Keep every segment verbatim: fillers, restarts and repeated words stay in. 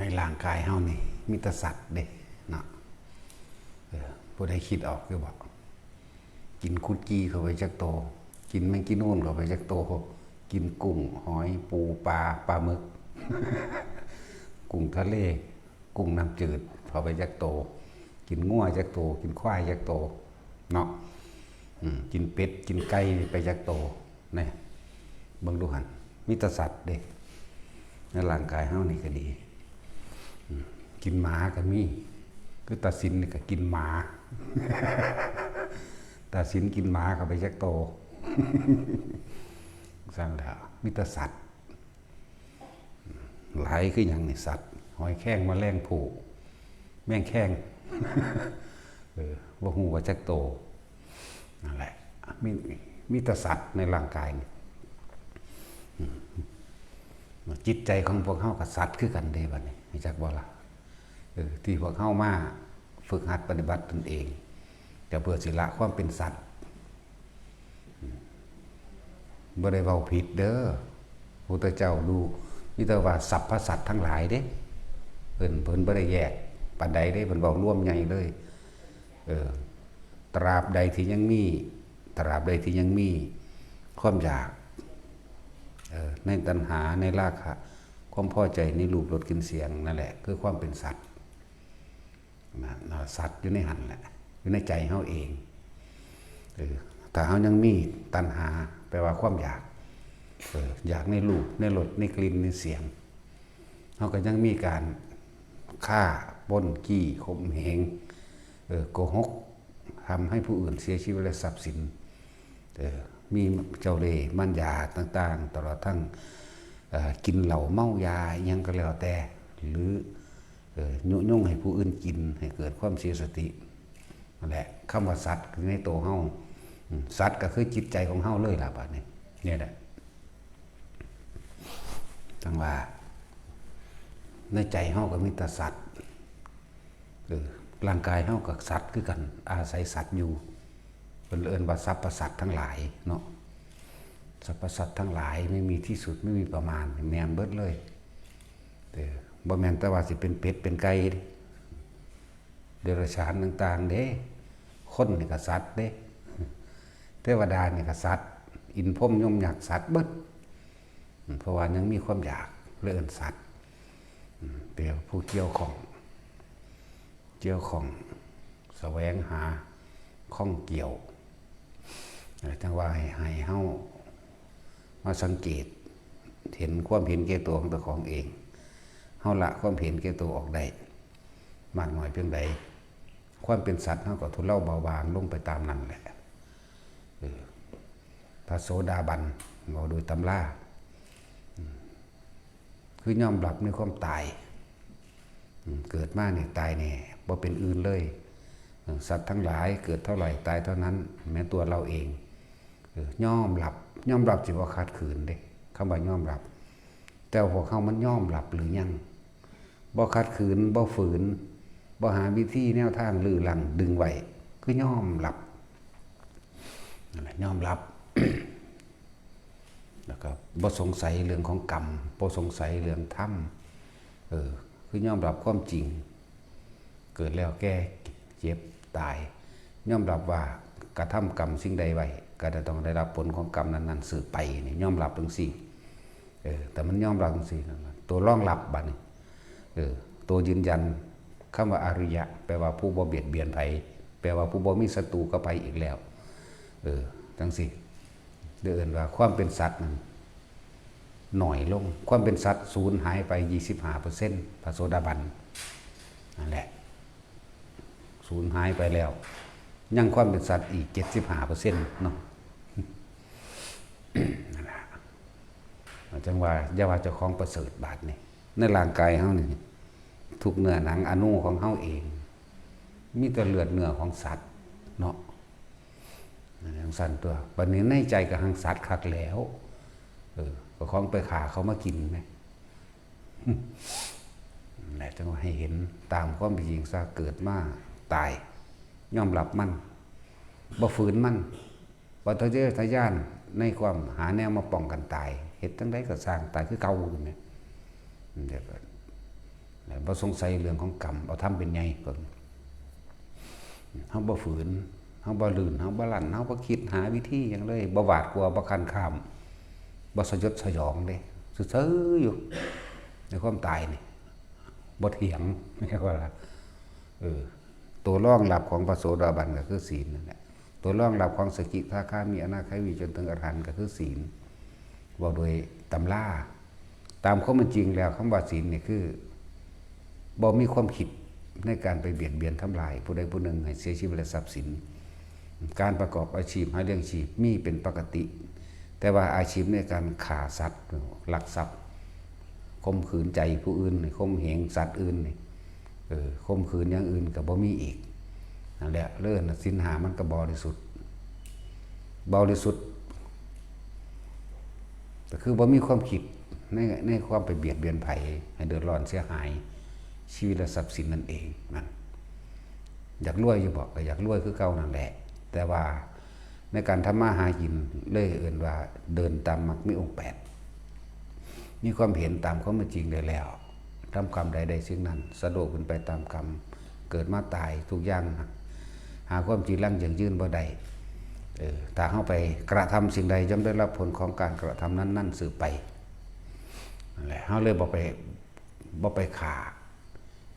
ในร่างกายเฮานี่มีแต่สัตว์เด้เนาะ เออ ผู้ใดคิดออกอยู่บ่ กินคุดกี้เข้าไปจักโต กินแมงกินูนเข้าไปจักโต กินกุ้ง หอย ปู ปลา ปลาหมึก กุ้งทะเล กุ้งน้ำจืดเข้าไปจักโต กินงัวจักโต กินควายจักโต เนาะ อืม กินเป็ด กินไก่ไปจักโต นี่ เบิ่งดูหั่น มีแต่สัตว์เด้ ในร่างกายเฮานี่ก็ดี อืม กินหมาก็มี คือตาสินนี่ก็กินหมา ตาสินกินหมาเข้าไปจักโต ซั่นแหละ มีแต่สัตว์ หลายคือหยังนี่ สัตว์ หอยแครง แมลงภู่ แมงแคง เออ บ่ฮู้ว่าจักโต นั่นแหละ มี มีแต่สัตว์ในร่างกายนี่ อืม จิตใจของพวกเฮากับสัตว์คือกันเด้บัดนี้ รู้จักบ่ล่ะ เออ ที่พวกเฮามาฝึกหัดปฏิบัติตนเอง ก็เพื่อสิละความเป็นสัตว์ อืม บ่ได้เว้าผิดเด้อ พุทธเจ้าดู มีแต่ว่าสรรพสัตว์ทั้งหลายเด้ เพิ่น เพิ่นบ่ได้แยกปานใดเด้ เพิ่นเว้ารวมใหญ่เลย เออ ตราบใดที่ยังมี ตราบใดที่ยังมีความอยาก เออ ในตัณหา ในราคะ ความพอใจในรูป รส กลิ่น เสียง นั่นแหละ คือความเป็นสัตว์ นะ นะ สัตว์อยู่ในหั่นแหละ อยู่ในใจเฮาเอง เออ ถ้าเฮายังมีตัณหา แปลว่าความอยาก เออ อยากในรูป ในรส ในกลิ่น ในเสียง เฮาก็ยังมีการฆ่า ปล้น จี้ ข่มเหง เออ โกหก ทำให้ผู้อื่นเสียชีวิตและทรัพย์สิน เออ มีเจ้าเล่ห์มารยาต่างๆ ตลอดทั้ง เอ่อ กินเหล้าเมายาอิหยังก็แล้วแต่ หรือ เอ่อ ยุยงให้ผู้อื่นกิน ให้เกิดความเสียสติ นั่นแหละ คำว่าสัตว์คือในตัวเฮา อืม สัตว์ก็คือจิตใจของเฮาเลยล่ะบัดนี้ เนี่ยแหละ จั่งว่า ในใจเฮาก็มีแต่สัตว์ เออ ร่างกายเฮาก็สัตว์คือกัน อาศัยสัตว์อยู่ เพิ่นเอิ้นว่าสรรพสัตว์ทั้งหลายเนาะ สรรพสัตว์ทั้งหลายไม่มีที่สุด ไม่มีประมาณ แม่นเบิดเลย เออ บ่แม่นแต่ว่าสิเป็นเป็ดเป็นไก่เด้ เดรัจฉานต่างๆ เด้ คนนี่ก็สัตว์เด้ เทวดานี่ก็สัตว์ อินทร์พรหมยมยักษ์สัตว์เบิด อืม เพราะว่ายังมีความอยาก เลยเอิ้นสัตว์ อืม เป็นผู้เกี่ยวข้อง เกี่ยวข้อง แสวงหา ข้องเกี่ยว เอ่อ จั่งว่าให้ ให้เฮามาสังเกต เห็นความเห็นแก่ตัวของเจ้าของเอง เฮาละความเห็นแก่ตัวออกได้ มากน้อยเพียงใด ความเป็นสัตว์เฮาก็ทุเลาเบาบางลงไปตามนั้นแหละ เออ พระโสดาบัน เว้าโดยตำรา อืม คือยอมรับในความตาย อืม เกิดมานี่ตายแน่ บ่เป็นอื่นเลย เออ สัตว์ทั้งหลายเกิดเท่าไหร่ตายเท่านั้น แม้ตัวเราเอง เออ ยอมรับ ยอมรับสิบ่ขัดขืนเด้ คำว่ายอมรับ แต่พวกเฮามันยอมรับหรือยัง บ่ขัดขืน บ่ฝืน บ่หาวิธีแนวทางรื้อรั้งดึงไว้ คือยอมรับ นั่นแหละ ยอมรับ แล้วก็บ่สงสัยเรื่องของกรรม บ่สงสัยเรื่องธรรม เออ คือยอมรับความจริง เกิดแล้วแก่ เจ็บ ตาย ยอมรับว่ากระทำกรรมสิ่งใดไว้ ก็จะต้องได้รับผลของกรรมนั้นๆ สืบไปนี่ ยอมรับจั่งซี้ เออ แต่มันยอมรับจั่งซี้ ตัวรองรับบัดนี้ เออ ตัวยืนยัน คำว่าอริยะ แปลว่าผู้บ่เบียดเบียนไผ แปลว่าผู้บ่มีศัตรูกับไผอีกแล้ว เออ จั่งซี้ เรียกว่าความเป็นสัตว์นั้นน้อยลง ความเป็นสัตว์สูญหายไป ยี่สิบห้าเปอร์เซ็นต์ พระโสดาบัน นั่นแหละ สูญหายไปแล้ว ยังความเป็นสัตว์อีก เจ็ดสิบห้าเปอร์เซ็นต์ เนาะ นั่นแหละ จั่งว่า อย่าว่าเจ้าของประเสริฐบาดนี่ ในร่างกายเฮานี่ ทุกเนื้อหนังอณุของเฮาเอง มีแต่เลือดเนื้อของสัตว์เนาะ จั่งซั่นตัว บัดนี้ในใจก็หังสัตว์คักแล้ว เออ ก็ของไปฆ่าเขามากินแหม นั่นแหละ จั่งว่าให้เห็นตามความเป็นจริงซะ เกิดมาตาย ยอมรับมัน บ่ฝืนมัน บ่ทะเยอทะยานในความหาแนวมาป้องกันตาย เฮ็ดจั่งใดก็ซ่างตายคือเก่าอยู่แหม เดี๋ยวก็ บ่สงสัยเรื่องของกรรม เอาธรรมเป็นใหญ่ก่อน เฮาบ่ฝืน เฮาบ่ลื่น เฮาบ่ลั่น เฮาบ่คิดหาวิธีหยังเลย บ่หวาดกลัว บ่คันข้าม บ่สยดสยองเด้ ซื่อๆอยู่ ในความตายนี่ บ่เถียง ว่าล่ะ เออ ตัวรองรับของพระโสดาบันก็คือศีลนั่นแหละ ตัวรองรับของสกิทาคามี อนาคามี จนถึงอรหันต์ก็คือศีล เว้าโดยตำรา ตามความเป็นจริงแล้ว คำว่าศีลนี่คือ บ่มีความคิดในการไปเบียดเบียนทำลายผู้ใดผู้หนึ่งให้เสียชีวิตและทรัพย์สิน การประกอบอาชีพหาเลี้ยงชีพมีเป็นปกติ แต่ว่าอาชีพในการฆ่าสัตว์ ลักทรัพย์ ข่มขืนใจผู้อื่นนี่ ข่มเหงสัตว์อื่นนี่ เออ ข่มขืนอย่างอื่นก็บ่มีอีก นั่นแหละ เรื่องศีลห้ามันก็บริสุทธิ์ บริสุทธิ์ ก็คือบ่มีความคิดใน ในความไปเบียดเบียนไผให้เดือดร้อนเสียหาย ชีวิตและทรัพย์สินนั่นเอง นั่น อยากรวยอยู่บ่ ก็อยากรวยคือเก่านั่นแหละ แต่ว่าในการทำมาหากิน เลยเอิ้นว่าเดินตามมรรคมีองค์แปด มีความเห็นตามความเป็นจริงได้แล้ว ทำกรรมใดได้สิ่งนั้น สะดวกเป็นไปตามกรรม เกิดมาตายทุกอย่าง หาความจีรังยั่งยืนบ่ได้ เออ ถ้าเฮาไปกระทำสิ่งใด ย่อมได้รับผลของการกระทำนั้นๆสืบไป นั่นแหละ เฮาเลยบ่ไป บ่ไปฆ่า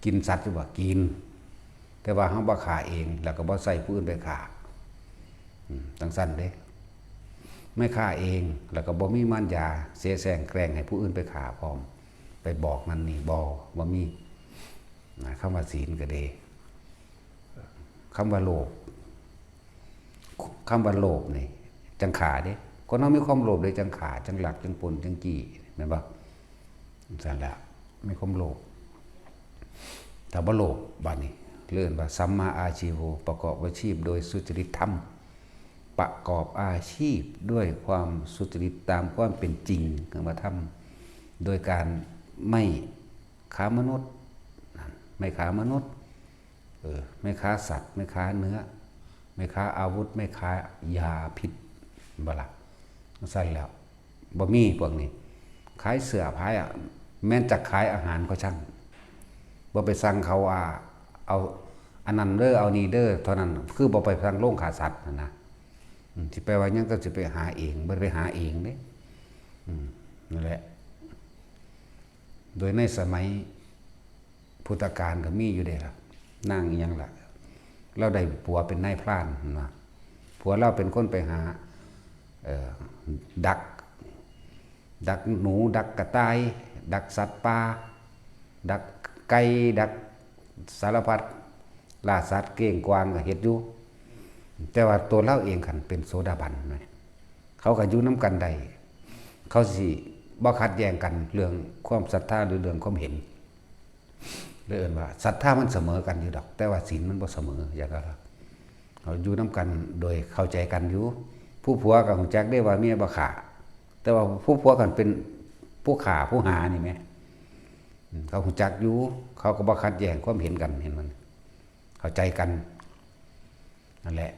กินสัตว์อยู่บ่ กิน แต่ว่าเฮาบ่ฆ่าเอง แล้วก็บ่ใส่ผู้อื่นไปฆ่า อืม จั่งซั้นเด้ ไม่ฆ่าเอง แล้วก็บ่มีมารยาเสแสร้งแกล้งให้ผู้อื่นไปฆ่าพร้อม ไปบอกนั่นนี่ บ่ บ่มี นะ คำว่าศีลก็ดี คำว่าโลภ คำว่าโลภนี่ จั่งฆ่าเด้ คนเฮามีความโลภเลยจั่งฆ่า จั่งลัก จั่งปล้น จั่งจี้ แม่นบ่ จั่งซั้นแหละ มีความโลภ ถ้าบ่โลภ บัดนี้ เรียกว่าสัมมาอาชีโว ประกอบอาชีพโดยสุจริตธรรม ประกอบอาชีพด้วยความสุจริตตามความเป็นจริง คำว่าธรรม โดยการไม่ค้ามนุษย์ ไม่ค้ามนุษย์ เออ ไม่ค้าสัตว์ ไม่ค้าเนื้อ ไม่ค้าอาวุธ ไม่ค้ายาพิษ บ่ล่ะ จั่งซั้นแล้ว บ่มีพวกนี้ ขายเสื้อผ้าอะ แม้นจะขายอาหารก็ช่าง บ่ไปสั่งเขาว่า เอาอันนั้นเด้อ เอานี่เด้อ เท่านั้น คือบ่ไปสั่งโรงฆ่าสัตว์นั่นนะ อืม สิไปว่าหยังก็สิไปหาเอง บ่ได้ไปหาเองเด้ อืม นั่นแหละ โดยในสมัยพุทธกาลก็มีอยู่เด้ล่ะ นางอิหยังล่ะ ลาวได้ผัวเป็นนายพรานหั่นนะ ผัวลาวเป็นคนไปหา เอ่อ ดัก ดักหนู ดักกระต่าย ดักสัตว์ป่า ดักไก่ ดักสารพัด ล่าสัตว์เก้งกวางก็เฮ็ดอยู่ แต่ว่าตัวลาวเองคันเป็นโสดาบันนะ เขาก็อยู่นำกันได้ เขาสิบ่ขัดแย้งกันเรื่องความศรัทธาหรือเรื่องความเห็น เลยเอิ้นว่าศรัทธามันเสมอกันอยู่ดอก แต่ว่าศีลมันบ่เสมอ อย่างนั้นล่ะ เขาอยู่นำกันโดยเข้าใจกันอยู่ ผู้ผัวก็ฮู้จักเด้ว่าเมียบ่ฆ่า แต่ว่าผู้ผัวคันเป็นผู้ฆ่าผู้หานี่แหม อืม เขาฮู้จักอยู่ เขาก็บ่ขัดแย้งความเห็นกัน เห็นมัน เข้าใจกัน นั่นแหละ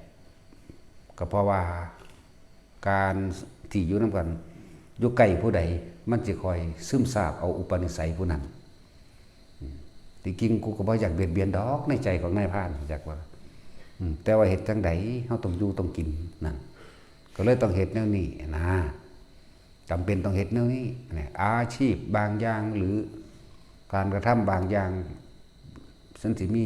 ก็เพราะว่าการที่อยู่นำกัน อยู่ใกล้ผู้ใด มันสิคอยซึมซาบเอาอุปนิสัยผู้นั้น อืม ที่จริงกูก็บ่อยากเบียดเบียนดอก ในใจของนายพราน จักว่า อืม แต่ว่าเฮ็ดจั่งใด เฮาต้องอยู่ต้องกินนั่น ก็เลยต้องเฮ็ดแนวนี้นะ จำเป็นต้องเฮ็ดแนวนี้นะ อาชีพบางอย่างหรือการกระทำบางอย่าง มันสิมี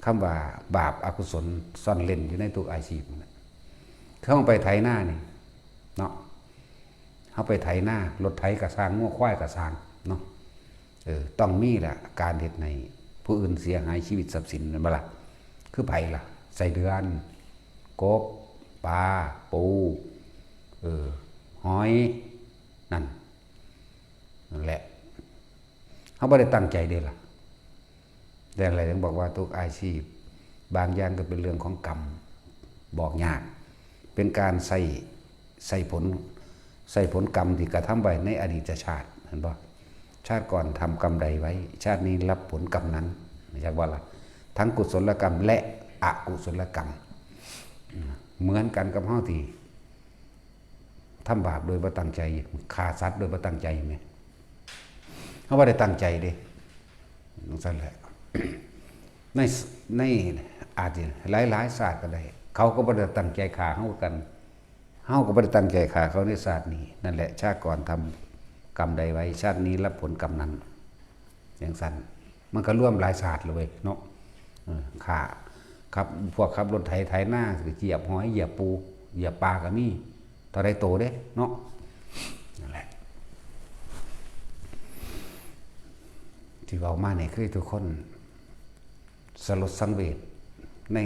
คำว่าบาปอกุศลซ่อนเร้นอยู่ในทุกอาชีพนั่นแหละ คือเฮาไปไถนานี่เนาะ เฮาไปไถนา รถไถก็ซ่าง งัวควายก็ซ่างเนาะ เออ ต้องมีล่ะ การเฮ็ดให้ผู้อื่นเสียหายชีวิตทรัพย์สิน แม่นบ่ล่ะ คือไผล่ะ ไส้เดือน กบ ปลา ปู เออ หอย นั่น นั่นแหละ เฮาบ่ได้ตั้งใจเด้ล่ะ แต่อะไรถึงบอกว่าทุกอาชีพ บางอย่างก็เป็นเรื่องของกรรม บอกยาก เป็นการใส่ ใส่ผล ใส่ผลกรรมที่กระทำไว้ในอดีตชาติ เห็นบ่ ชาติก่อนทำกรรมใดไว้ ชาตินี้รับผลกรรมนั้น จักว่าล่ะ ทั้งกุศลกรรมและอกุศลกรรม เหมือนกันกับเฮาที่ทำบาปโดยบ่ตั้งใจ ฆ่าสัตว์โดยบ่ตั้งใจแหม เฮาบ่ได้ตั้งใจเด้ จั่งซั้นแหละ ในในอาจจะหลายๆชาติก็ได้ เขาก็บ่ได้ตั้งใจฆ่าเฮากัน เฮาก็บ่ได้ตั้งใจฆ่าเขาในชาตินี้ นั่นแหละ ชาติก่อนทำกรรมใดไว้ ชาตินี้รับผลกรรมนั้น จั่งซั้น มันก็รวมหลายชาติเลยเนาะ เออ ฆ่า ครับ พวกขับรถไถไถนา เหยียบหอย เหยียบปู เหยียบปลาก็มี เท่าใดโตเด้เนาะ นั่นแหละ ที่เว้ามาเนี่ยคือทุกคนสลดสังเวชใน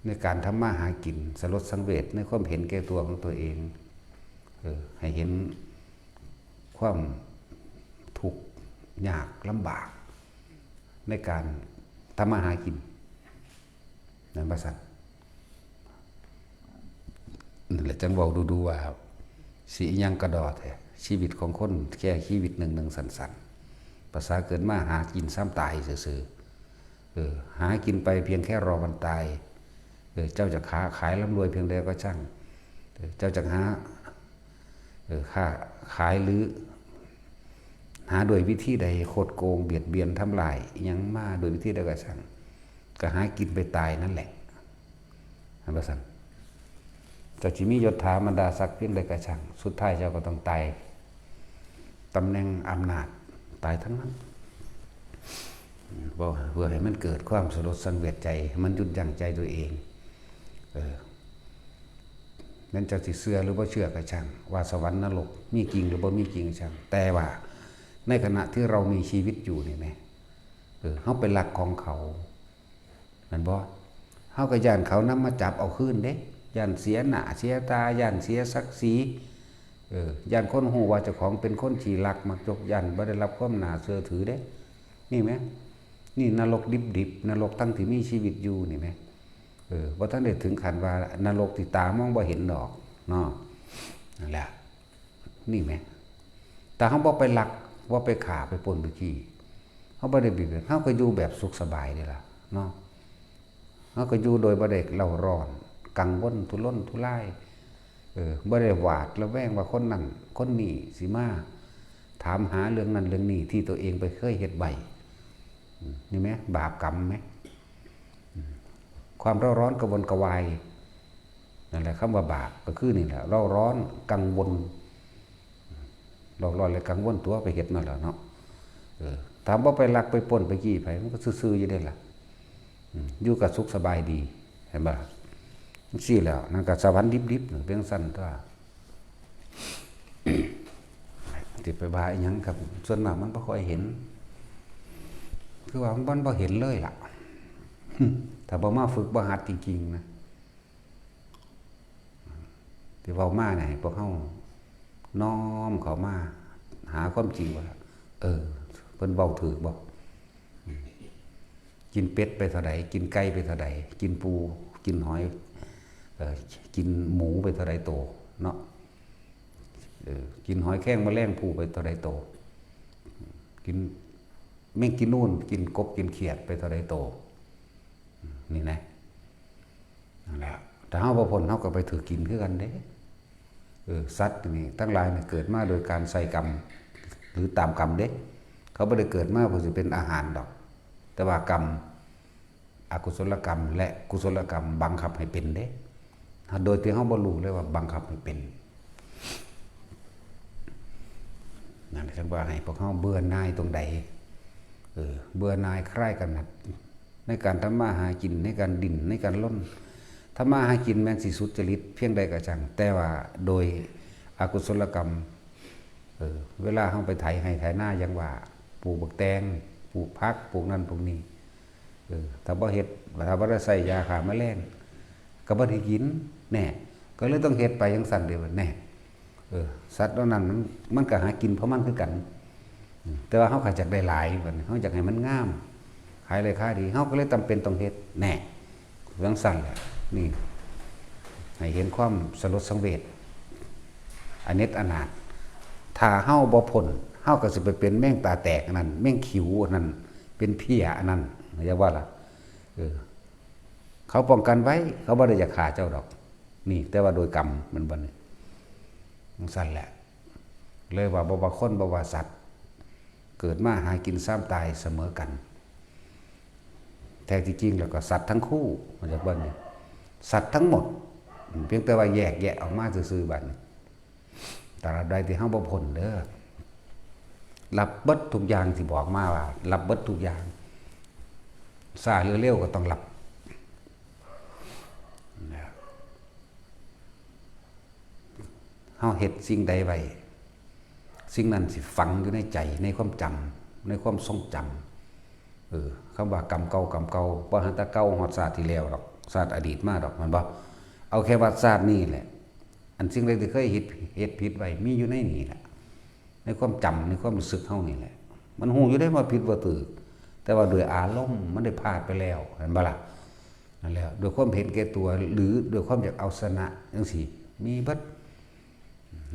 ในการทำมาหากิน สลดสังเวชในความเห็นแก่ตัวของตัวเอง เออ ให้เห็นความทุกข์ยากลำบาก ในการทำมาหากิน นั่นว่าซั่น นั่นแหละจั่งเว้าดูๆว่า สิอิหยังกะดอแท้ ชีวิตของคนแค่ชีวิตหนึ่งๆ สั้นๆ ภาษาเกิดมาหากินซ้ำตายซื่อๆ เออ หากินไปเพียงแค่รอวันตาย เออ เจ้าจะค้าขายร่ำรวยเพียงใดก็ช่าง เออ เจ้าจะหา เออ ค้าขายหรือ หาโดยวิธีใด คดโกง เบียดเบียน ทำลายอิหยังมาโดยวิธีใดก็ช่าง ก็หากินไปตายนั่นแหละ หันว่าซั่น เจ้าสิมียศถาบรรดาศักดิ์เพียงใดก็ช่าง สุดท้ายเจ้าก็ต้องตาย ตำแหน่งอำนาจ ตายทั้งนั้น บ่ เพื่อให้มันเกิดความสลดสังเวชใจ ให้มันหยุดยั้งใจตัวเอง เออ นั้นเจ้าสิเชื่อหรือบ่เชื่อก็ช่าง ว่าสวรรค์นรกมีจริงหรือบ่มีจริงก็ช่าง แต่ว่าในขณะที่เรามีชีวิตอยู่นี่แหม เออ เฮาไปลักของเขา แม่นบ่ เฮาก็ย้านเขานำมาจับเอาคืนเด้ ย้านเสียหน้าเสียตา ย้านเสียศักดิ์ศรี เออ ย้านคนฮู้ว่าเจ้าของเป็นคนขี้ลักมักจก ย้านบ่ได้รับความน่าเชื่อถือเด้ นี่แหม นี่นรกดิบๆ นรกทั้งที่มีชีวิตอยู่นี่แหม เออ บ่ทันได้ถึงขั้นว่านรกที่ตามองบ่เห็นดอกเนาะ นั่นแหละ นี่แหม ถ้าเฮาบ่ไปลัก บ่ไปฆ่า ไปปล้น ไปจี้ เฮาบ่ได้เบียดเบียน เฮาก็อยู่แบบสุขสบายเด้ล่ะเนาะ เฮาก็อยู่โดยบ่ได้เร่าร้อน กังวลทุรนทุราย เออ บ่ได้หวาดระแวงว่าคนนั้นคนนี้สิมาถามหาเรื่องนั้นเรื่องนี้ที่ตัวเองไปเคยเฮ็ดไว้ อืม นี่แหม บาปกรรมแหม อืม ความเร่าร้อนกระวนกระวาย นั่นแหละ คำว่าบาปก็คือนี่แหละ เร่าร้อนกังวล เร่าร้อนและกังวลตัวไปเฮ็ดมาแล้วเนาะ เออ ถ้าบ่ไปลักไปปล้นไปจี้ไผ มันก็ซื่อๆอยู่เด้ล่ะ อืม อยู่ก็สุขสบายดี เห็นบ่ล่ะ จั่งซี้แหล้ว นั่นก็สวรรค์ดิบๆ นั่นเป็นจั่งซั้นตั่ว สิไปว่าอิหยังครับ ส่วนมากมันบ่ค่อยเห็น คือว่ามันบ่เห็นเลยล่ะ ถ้าบ่มาฝึกบ่หัดจริงๆนะ ที่เว้ามาเนี่ย ให้พวกเฮาน้อมเข้ามาหาความจริงว่า เออ เพิ่นเว้าถูกบ่ กินเป็ดไปเท่าใด กินไก่ไปเท่าใด กินปู กินหอย เอ่อ กินหมูไปเท่าใดโตเนาะ เออ กินหอยแครงแมลงภู่ไปเท่าใดโต กินแมงกินนูน กินกบ กินเขียดไปเท่าใดโต นี่นะ นั่นแหละ ถ้าเฮาบ่พ้น เฮาก็ไปถือกินคือกันเด้ เออ สัตว์นี่ ทั้งหลายนี่เกิดมาโดยการใส่กรรม หรือตามกรรมเด้ เขาบ่ได้เกิดมาเพื่อสิเป็นอาหารดอก แต่ว่ากรรม อกุศลกรรมและกุศลกรรมบังคับให้เป็นเด้ โดยที่เฮาบ่รู้เลยว่าบังคับให้เป็น นั่นแหละ จั่งว่าให้พวกเฮาเบื่อหน่ายตรงใด เออ เบื่อหน่ายคลายกำหนัด ในการทำมาหากิน ในการดิ้น ในการรน ทำมาหากินแม่นสิสุจริตเพียงใดก็ช่าง แต่ว่าโดยอกุศลกรรม เออ เวลาเฮาไปไถไร่ไถนา อย่างว่า ปลูกบักแตง ปลูกผัก ปลูกนั่นปลูกนี่ เออ ถ้าบ่เฮ็ด ถ้าบ่ได้ใส่ยาฆ่าแมลง ก็บ่ได้กิน แน่ ก็เลยต้องเฮ็ดไปจั่งซั้นเด้ แน่ เออ สัตว์เหล่านั้นมัน มันก็หากินของมันคือกัน อืม แต่ว่าเฮาก็อยากได้หลาย บัดนี้เฮาอยากให้มันงาม ขายได้ขายดี เฮาก็เลยจำเป็นต้องเฮ็ด แน่ จั่งซั้นแหละ นี่ ให้เห็นความสลดสังเวช อเนจอนาถ ถ้าเฮาบ่พ้น เฮาก็สิไปเป็นแมงตาแตกอันนั้น แมงขิวอันนั้น เป็นเพี้ยอันนั้น อย่าว่าล่ะ เออ เขาป้องกันไว้ เขาบ่ได้อยากฆ่าเจ้าดอก นี่ แต่ว่าโดยกรรมมันบ่นี่ จั่งซั้นแหละ เลยว่าบ่ว่าคน บ่ว่าสัตว์ เกิดมาหากินซ้ำตายเสมอกัน แท้ที่จริงแล้วก็สัตว์ทั้งคู่ มันจะว่านี่ สัตว์ทั้งหมด เพียงแต่ว่าแยกแยะออกมาซื่อๆ บัดนี้ ตราบใดที่เฮาบ่พ้นเด้อ รับเบิดทุกอย่างที่บอกมาว่า รับเบิดทุกอย่าง ช้าหรือเร็วก็ต้องรับ นะ เฮาเฮ็ดสิ่งใดไว้ สิ่งนั้นสิฝังอยู่ในใจ ในความจำ ในความทรงจำ เออ คำว่ากรรมเก่ากรรมเก่า บ่หันแต่เก่าฮอดชาติที่แล้วดอก ชาติอดีตมาดอก แม่นบ่ เอาแค่ว่าชาตินี้แหละ อันสิ่งใดที่เคยเฮ็ด เฮ็ดผิดไว้ มีอยู่ในนี่แหละ ในความจำ ในความรู้สึกเฮานี่แหละ มันฮู้อยู่เด้ว่าผิดว่าถูก แต่ว่าด้วยอารมณ์มันได้พลาดไปแล้ว เห็นบ่ล่ะ นั่นแหละ ด้วยความเห็นแก่ตัว หรือด้วยความอยากเอาชนะจังซี้ มีเบิด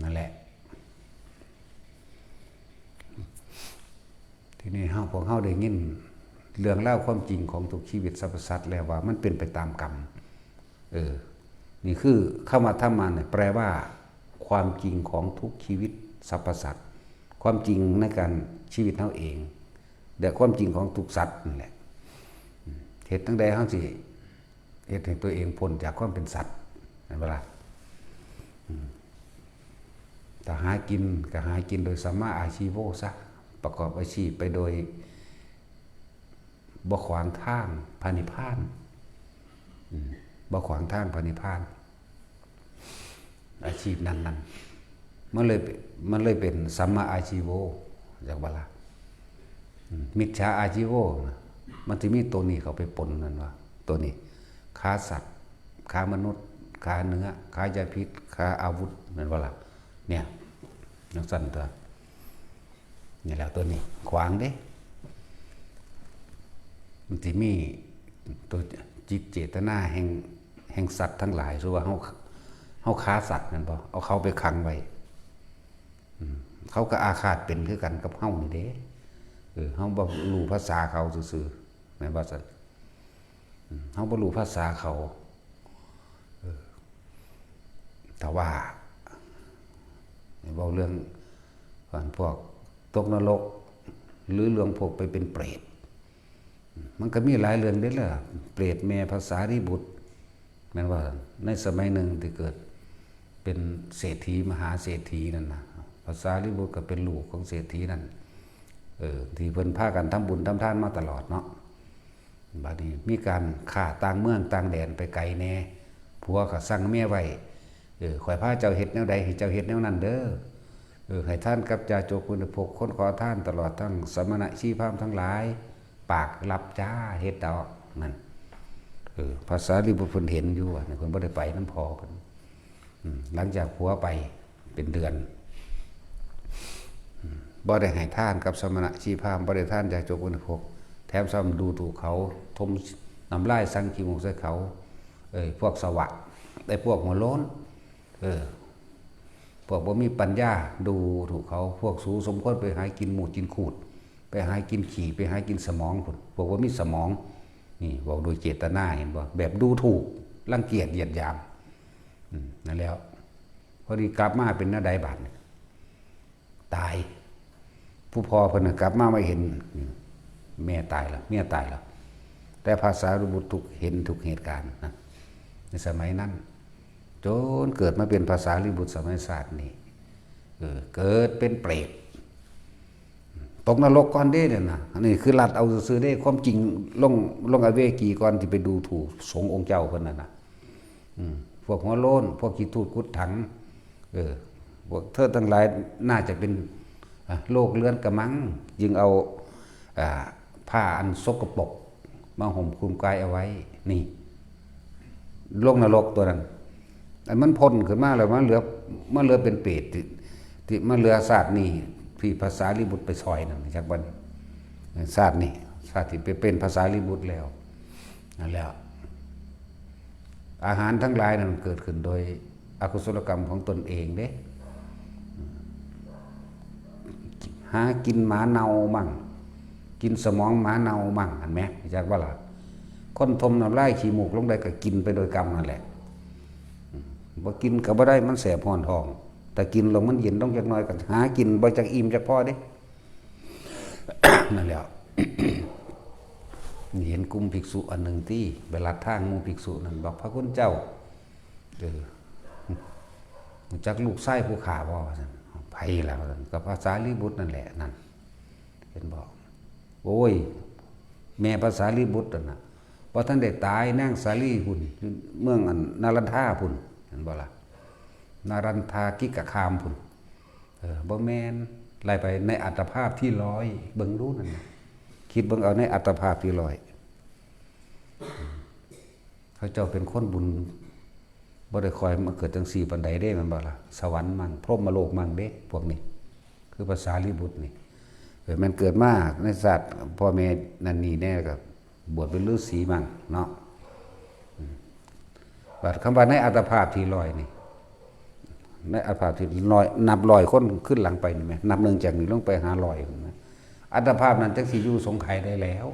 นั่นแหละ ทีนี้เฮา พวกเฮาได้ยินเรื่องราวความจริงของทุกชีวิตสรรพสัตว์แล้วว่ามันเป็นไปตามกรรม เออ นี่คือคำว่าธรรมะเนี่ย แปลว่าความจริงของทุกชีวิตสรรพสัตว์ ความจริงในการชีวิตเฮาเอง และความจริงของทุกสัตว์นั่นแหละ เฮ็ดจั่งใดเฮาสิเฮ็ดให้ตัวเองพ้นจากความเป็นสัตว์ เห็นบ่ล่ะ อืม ถ้าหากินก็หากินโดยสัมมาอาชีโวซะ ประกอบอาชีพไปโดย บ่ขวางทางพระนิพพาน อืม บ่ขวางทางพระนิพพาน อาชีพนั้นๆ มันเลยเป็น มันเลยเป็นสัมมาอาชีโว จักบ่ล่ะ อืม มิจฉาอาชีโวนะ มันสิมีตัวนี้เข้าไปปนนั่นว่า ตัวนี้ ค้าสัตว์ ค้ามนุษย์ ค้าเนื้อ ค้ายาพิษ ค้าอาวุธ แม่นบ่ล่ะ เนี่ย จั่งซั้นตั๊ว นี่แหละตัวนี้ ขวางเด้ มันสิมีตัวจิตเจตนาแห่ง แห่งสัตว์ทั้งหลาย สมมุติว่าเฮา เฮาค้าสัตว์แม่นบ่ เอาเขาไปขังไว้ อืม เขาก็อาฆาตเป็นคือกันกับเฮานี่เด้ เออ เฮาบ่รู้ภาษาเขาซื่อๆ แม่นบ่ซั่น อืม เฮาบ่รู้ภาษาเขา เออ แต่ว่า เว้าเรื่อง พวกตกนรก หรือเรื่องพวกไปเป็นเปรต มันก็มีหลายเรื่องเด้ล่ะ เปรตแม่พระสารีบุตร แม่นว่าในสมัยหนึ่งที่เกิดเป็นเศรษฐีมหาเศรษฐีนั่นนะ พระสารีบุตรก็เป็นลูกของเศรษฐีนั่น เออ ที่เพิ่นพากันทำบุญทำทานมาตลอดเนาะ บัดนี้มีการข้าต่างเมืองต่างแดนไปไกลแน่ ผัวก็สั่งเมียไว้ เออ ข้อยพาเจ้าเฮ็ดแนวใดให้เจ้าเฮ็ดแนวนั้นเด้อ เออ ให้ทานกับยาจกบริโภค คนขอทาน ตลอดทั้งสมณะชีพราหมณ์ทั้งหลาย ปากรับจ้า เฮ็ดเอา นั่น เออ พระสารีบุตรเพิ่นเห็นอยู่ว่า เพิ่นบ่ได้ไปนำพ่อเพิ่น อืม หลังจากผัวไปเป็นเดือน อืม บ่ได้ให้ทานกับสมณะชีพราหมณ์ บ่ได้ทานยาจกบริโภค แถมซ้ำดูถูกเขา ถมน้ำลายสังขี้มูกใส่เขา เอ้ย พวกสวะ ไอ้พวกหัวโล้น เออ พวกบ่มีปัญญา ดูถูกเขา พวกสูสมควรไปหากินหมูดกินขูด ไปหากินขี้ ไปหากินสมองพุ้น พวกบ่มีสมอง นี่เว้าโดยเจตนา เห็นบ่ แบบดูถูก รังเกียจ เหยียดหยาม อืม นั่นแล้ว พอดีกลับมาเป็นแนวใดบาดนี้ ตาย ผู้พ่อเพิ่นน่ะกลับมา มาเห็น อืม แม่ตายแล้ว เมียตายแล้ว แต่พระสารีบุตรทุก เห็นทุกเหตุการณ์นะ ในสมัยนั้น จนเกิดมาเป็นพระสารีบุตรสมัยชาตินี้ เออ เกิดเป็นเปรต ตกนรกก่อนเด้เนี่ยนะ อันนี้คือลัดเอาซื่อๆเด้ ความจริงลง ลงอเวจีก่อนที่ไปดูถูกสงฆ์องค์เจ้าเพิ่นน่ะนะ อืม พวกหัวโล้น พวกขี้ทูดกุดถัง เออ พวกเธอทั้งหลายน่าจะเป็น อ่ะ โรคเรื้อนกระมัง จึงเอา อ่า ผ้าอันสกปรกมาห่มคลุมกายเอาไว้ นี่ ลงนรกตัวนั้น อันมันพ้นขึ้นมาแล้ว มันเหลือ มันเหลือเป็นเปรตที่ ที่มันเหลือชาตินี้ ที่พระสารีบุตรไปซอยนั่น จักวัน ชาตินี้ ชาติที่ไปเป็นพระสารีบุตรแล้ว นั่นแหละ อาหารทั้งหลายนั้นเกิดขึ้นโดยอกุศลกรรมของตนเองเด้ หากินหมาเน่ามั่ง กินสมองหมาเน่ามั่ง หันไหม จักว่าล่ะ คนถมน้ำลายขี้มูกลงได้ก็กินไปโดยกรรมนั่นแหละ อืม บ่กินก็บ่ได้ มันแสบฮ้อนท้อง แต่กินลงมันเย็นลงจักหน่อย ก็หากินบ่จักอิ่มจักพอเด้ นั่นแหละ เห็นกลุ่มภิกษุอันหนึ่งที่ไปลัดทางหมู่ภิกษุนั่น บอก พระคุณเจ้า เออ รู้จักลูกชายผู้ข้าบ่ ว่าซั่น ไผล่ะ ว่าซั่น ก็พระสารีบุตรนั่นแหละ นั่น เห็นบ่ โอ้ย แม่พระสารีบุตรนั่นน่ะ บ่ทันได้ตาย นางสาลีพุ้น อยู่เมืองอันนารันทาพุ้น เห็นบ่ล่ะ นารันทากิกคามพุ้น เออ บ่แม่น ไล่ไปในอัตตภาพที่ร้อย เบิ่งดูนั่นน่ะ คิดเบิ่งเอาในอัตตภาพที่ร้อย เขาเจ้าเป็นคนบุญ บ่ได้ค่อยมาเกิดจังซี่ปานใดเด้ แม่นบ่ล่ะ สวรรค์มั่ง พรหมโลกมั่งเด้ พวกนี้ คือพระสารีบุตรนี่ เออ แม่นเกิดมาในชาติพ่อแม่นั่นนี่แน่ ก็บวชเป็นฤาษีมั่งเนาะ อืม บัดคำว่าในอัตตภาพที่ร้อยนี่ ในอัตตภาพที่ร้อย นับร้อยคนขึ้นหลังไปนี่แหม นับหนึ่งจากนี้ลงไปหาร้อย เห็นไหม อัตตภาพนั้นจักสิอยู่สงไขยได้แล้ว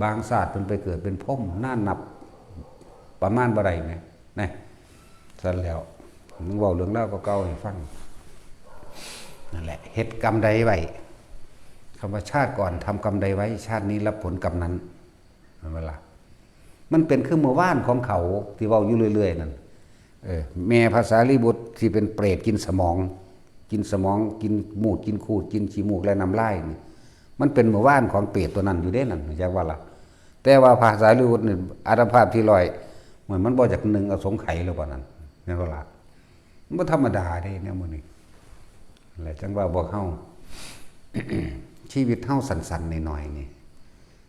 บางชาติเพิ่นไปเกิดเป็นพรหม นานนับประมาณบ่ได้แหม นะ ซั่นแล้ว มึงเว้าเรื่องราวเก่าๆให้ฟัง นั่นแหละ เฮ็ดกรรมใดไว้ คำว่าชาติก่อนทำกรรมใดไว้ ชาตินี้รับผลกรรมนั้น แม่นบ่ล่ะ มันเป็นคือมื้อวานของเขาที่เว้าอยู่เรื่อยๆนั่น เออ แม่พระสารีบุตรที่เป็นเปรตกินสมอง กินสมอง กินมูด กินคูด กินขี้มูกและน้ำลายนี่ มันเป็นมื้อวานของเปรตตัวนั้นอยู่เด้นั่น จักว่าล่ะ แต่ว่าพระสารีบุตรนี่อัตตภาพที่ร้อย มัน มันบ่อยากหนึ่งเอาสงไขยแล้วปานนั้น แม่นบ่ล่ะ มันบ่ธรรมดาเด้แนวมื้อนี้ และจังว่าพวกเฮา ชีวิตเฮาสั้นๆน้อยๆนี่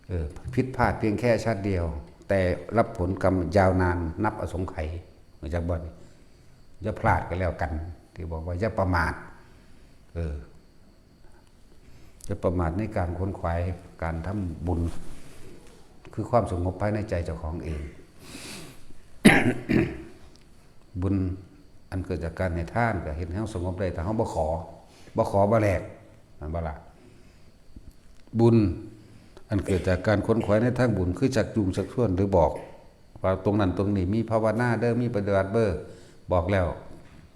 เออ ผิดพลาดเพียงแค่ชาติเดียว แต่รับผลกรรมยาวนานนับอสงไขย รู้จักบ่นี่ อย่าพลาดก็แล้วกัน ที่บอกว่าอย่าประมาท เออ อย่าประมาทในการขวนขวายการทำบุญ คือความสงบภายในใจเจ้าของเอง บุญอันเกิดจากการให้ทานก็เฮ็ดให้เฮาสงบได้ ถ้าเฮาบ่ขอ บ่ขอบ่แลก แม่นบ่ล่ะ บุญอันเกิดจากการขวนขวายในทางบุญ คือชักจูงชักชวนหรือบอก ว่าตรงนั้นตรงนี้มีภาวนาเด้อ มีปฏิบัติเด้อ บอกแล้ว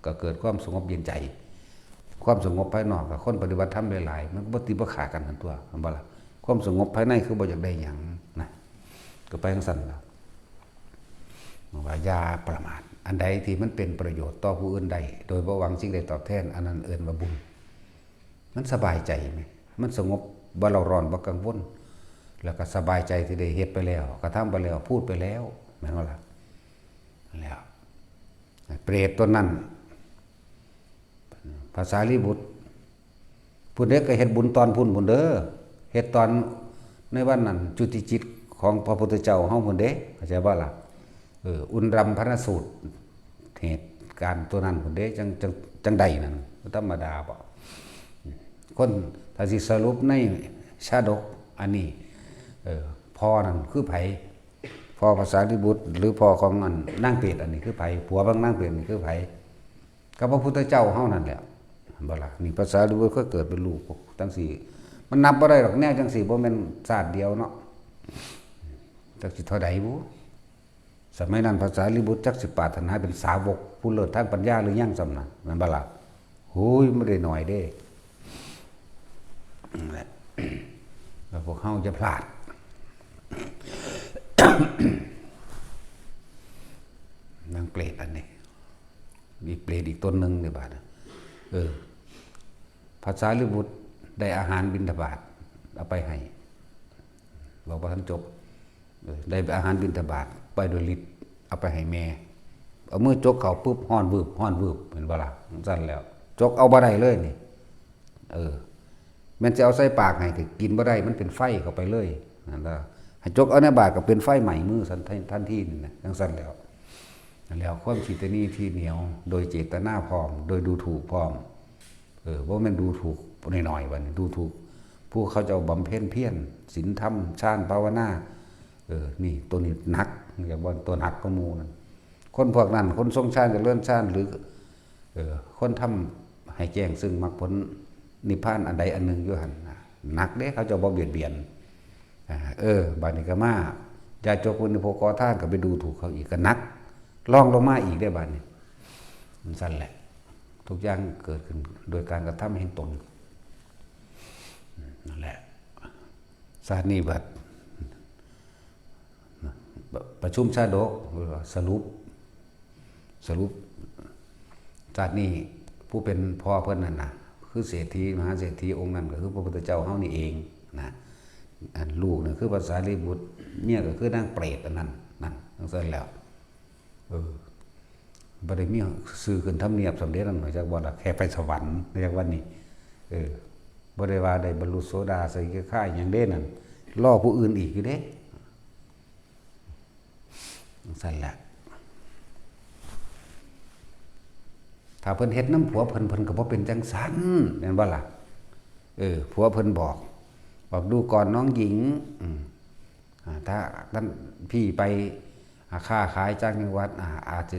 ก็เกิดความสงบเย็นใจ ความสงบภายนอกกับคนปฏิบัติธรรมหลายๆ มันก็บ่ติดบ่ขากันนั่นตัว แม่นบ่ล่ะ ความสงบภายในคือบ่อยากได้หยังนะ ก็ไปจั่งซั่นล่ะ ว่าอย่าประมาท อันใดที่มันเป็นประโยชน์ต่อผู้อื่นได้ โดยบ่หวังสิ่งใดตอบแทน อันนั้นเอิ้นว่าบุญ มันสบายใจไหม มันสงบ บ่เร่าร้อน บ่กังวล แล้วก็สบายใจที่ได้เฮ็ดไปแล้ว กระทำไปแล้ว พูดไปแล้ว แม่นบ่ล่ะ แล้ว เปรตตนนั้น พระสารีบุตร พุ้นเด้ก็เฮ็ดบุญตอนพุ้นพุ้นเด้อ เฮ็ดตอนในวันนั้นจุติจิตของพระพุทธเจ้าเฮาพุ้นเด้ เข้าใจบ่ล่ะ เออ อุณรำพนสูตร เหตุการณ์ตัวนั้นพุ้นเด้ จั่ง จั่ง จั่งใดนั่น บ่ธรรมดาบ่ คน ถ้าสิสรุปในชาดกอันนี้ เออ พ่อนั่นคือไผ พ่อพระสารีบุตร หรือพ่อของอันนางเปรตอันนี้คือไผ ผัวของนางเปรตนี่คือไผ ก็พระพุทธเจ้าเฮานั่นแหละ เห็นบ่ล่ะ นี่พระสารีบุตรก็เกิดเป็นลูกจั่งซี้ มันนับบ่ได้ดอกแนวจั่งซี้ บ่แม่นชาติเดียวเนาะ จักสิเท่าใดบุ สมัยนั้นพระสารีบุตรจักสิปรารถนาเป็นสาวกผู้เลิศทางปัญญาหรือยังซ้ำนะ แม่นบ่ล่ะ โอ้ย บ่ได้น้อยเด้ นั่นแหละ แล้วพวกเฮาจะพลาด นางเปรตอันนี้ มีเปรตอีกตนหนึ่งในบาดน่ะ เออ พระสารีบุตรได้อาหารบิณฑบาตเอาไปให้ บอกว่าท่านจบ เออ ได้อาหารบิณฑบาตไปโดยฤทธิ์ เอาไปให้แม่ เอามือจกเข้าปุ๊บ ฮ้อนวืบ ฮ้อนวืบ เห็นบ่ล่ะ ซั่นแล้ว จกเอาบ่ได้เลยนี่ เออ แม่นสิเอาใส่ปากให้ก็กินบ่ได้ มันเป็นไฟเข้าไปเลย นั่นล่ะ ให้จกเอาในบาตรก็เป็นไฟไหม้มือทัน ทันทีนั่นนะ จั่งซั่นแล้ว นั่นแล้ว ความขี้ตะหนี่ทีเหนียว โดยเจตนาพร้อม โดยดูถูกพร้อม เออ บ่แม่นดูถูกน้อยๆ บัดนี้ ดูถูก ผู้เขาเจ้าบำเพ็ญเพียร ศีลธรรม ฌาน ภาวนา เออ นี่ ตัวนี้หนัก เรียกว่าตัวหนักกว่าหมู่นั่น คนพวกนั้น คนทรงฌาน เจริญฌาน หรือ เออ คนทำให้แจ้งซึ่งมรรคผลนิพพานอันใดอันหนึ่งอยู่หั่นน่ะ หนักเด้ เขาเจ้าบ่เบียดเบียน อ่า เออ บัดนี้ก็มา ญาติโยมผู้นี้พวกขอทานก็ไปดูถูกเขาอีก ก็หนัก รองลงมาอีกเด้บัดนี้ มันซั่นแหละ ทุกอย่างเกิดขึ้นโดยการกระทำแห่งตน นั่นแหละ ชาตินี้บัด ประชุมชาดก สรุป สรุป ชาตินี้ผู้เป็นพ่อเพิ่นนั่นนะ คือเศรษฐี มหาเศรษฐีองค์นั้น ก็คือพระพุทธเจ้าเฮานี่เองนะ อันลูกนี่คือพระสารีบุตร เมียก็คือนางเปรตอันนั้น นั่นจั่งซั่นแล้ว เออ บ่ได้มีชื่อขึ้นทำเนียบสำเร็จนั่นหมายจากว่าล่ะ แค่ไปสวรรค์เรียกว่านี่ เออ บ่ได้ว่าได้บรรลุโสดาสกิทาคาหยังเด้นั่น รอผู้อื่นอีกอยู่เด้ จั่งซั่นแหละ ถ้าเพิ่นเฮ็ดนำผัวเพิ่น เพิ่นก็บ่เป็นจั่งซั่น แม่นบ่ล่ะ เออ ผัวเพิ่นบอก บอก "ดูก่อนน้องหญิง อืม อ่า ถ้าท่านพี่ไป อ่า ค้าขายจากจังหวัด อ่า อาจจะ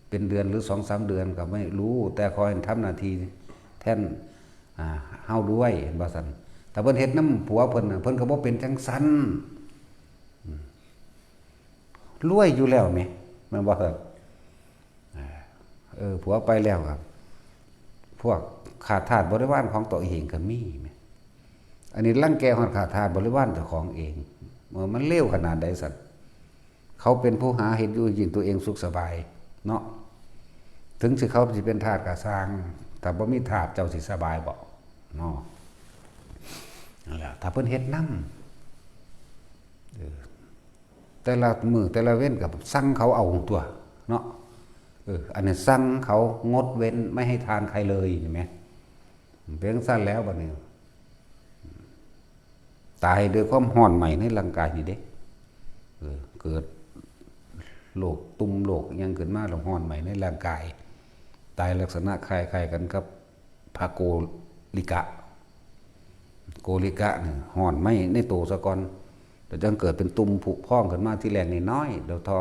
เป็นเดือนหรือสองสามเดือนก็ไม่รู้ แต่ขอให้ทำหน้าที่แทน อ่า เฮาด้วย" เห็นบ่ซั่น ถ้าเพิ่นเฮ็ดนำผัวเพิ่นน่ะ เพิ่นก็บ่เป็นจั่งซั่น อืม รวยอยู่แล้วแหม แม่นบ่ครับ อ่า เออ ผัวไปแล้วครับ พวกข้าทาสบริวารของตัวเองก็มีแหม อันนี้รังแกฮอดข้าทาสบริวารเจ้าของเอง เออ มันเลวขนาดใดสัตว์ เขาเป็นผู้หาเฮ็ดอยู่กินตัวเองสุขสบายเนาะ ถึงสิเขาสิเป็นทาสก็ซ่าง ถ้าบ่มีทาสเจ้าสิสบายบ่เนาะ นั่นแหละ ถ้าเพิ่นเฮ็ดนำ เออ แต่ละมื้อแต่ละเว็นก็สั่งเขาเอาตั๊วเนาะ เออ อันนี้สั่งเขางดเว้นไม่ให้ทานใครเลย เห็นไหม เป็นจั่งซั่นแล้วบัดนี้ ตายด้วยความร้อนไหม้ในร่างกายนี่เด้ เออ เกิดโรคตุ่มโรคอิหยังขึ้นมาแล้วร้อนไหม้ในร่างกาย ตายลักษณะคล้ายๆกันกับพระโกริกะ โกริกะนี่ร้อนไหม้ในโตซะก่อน แล้วจั่งเกิดเป็นตุ่มผุพองขึ้นมา ทีแรกน้อยๆ แล้วทอ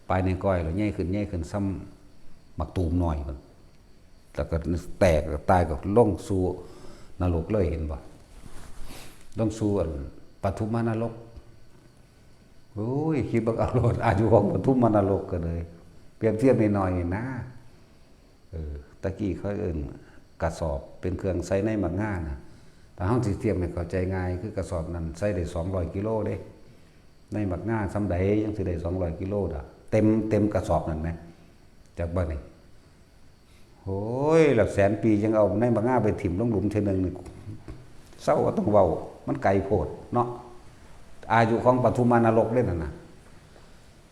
ปลายในก้อย แล้วใหญ่ขึ้น ใหญ่ขึ้น ส่ำหมากตูมน้อยพุ้น แล้วก็แตก ตายก็ลงสู่นรกเลย เห็นบ่ ลงสู่อันปทุมนรก โอ้ย คิดเบิ่งเอาโลด อายุของปทุมนรกก็เลย เปรียบเทียบน้อยๆ นี่นะ เออ ตะกี้เขาเอิ้นกระสอบ เป็นเครื่องใส่ในหมากงาน่ะ ถ้าเฮาสิเทียบให้เข้าใจง่าย คือกระสอบนั้นใส่ได้สองร้อยกิโลเด้ ในหมากงาส่ำใดยังสิได้สองร้อยกิโลดอก เต็ม เต็มกระสอบนั่นแหม จักบ่นี่ โอ้ย แล้วแสนปียังเอาในหมากงาไปถิ่มลงหลุมเทื่อหนึ่งนี่ เซาบ่ต้องเว้า มันไกลโพดเนาะ อายุของปทุมนรกเด้นั่นน่ะ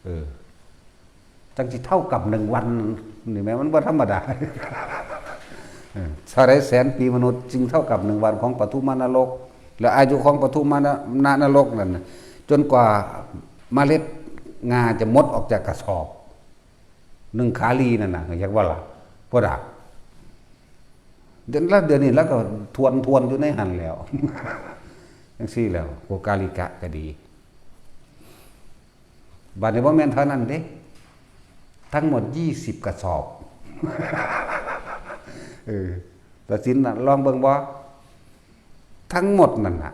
เออ จั่งสิเท่ากับหนึ่งวัน นี่แหม มันบ่ธรรมดา เออ เท่าใดแสนปีมนุษย์ จึงเท่ากับหนึ่งวันของปทุมนรก และอายุของปทุมนรกนั่นน่ะ จนกว่าเมล็ดงาจะหมดออกจากกระสอบ หนึ่งขาลีนั่นน่ะ อยากว่าล่ะ บ่ดา เดี๋ยว แล้วเดี๋ยวนี้แล้วก็ทวน ทวนอยู่ในหั่นแล้ว จั่งซี้แล้ว โกกาลิกะก็ดี บัดนี้บ่แม่นเท่านั้นเด้ ทั้งหมดยี่สิบกระสอบ เออ ตัดสินน่ะ ลองเบิ่งบ่ ทั้งหมดนั่นน่ะ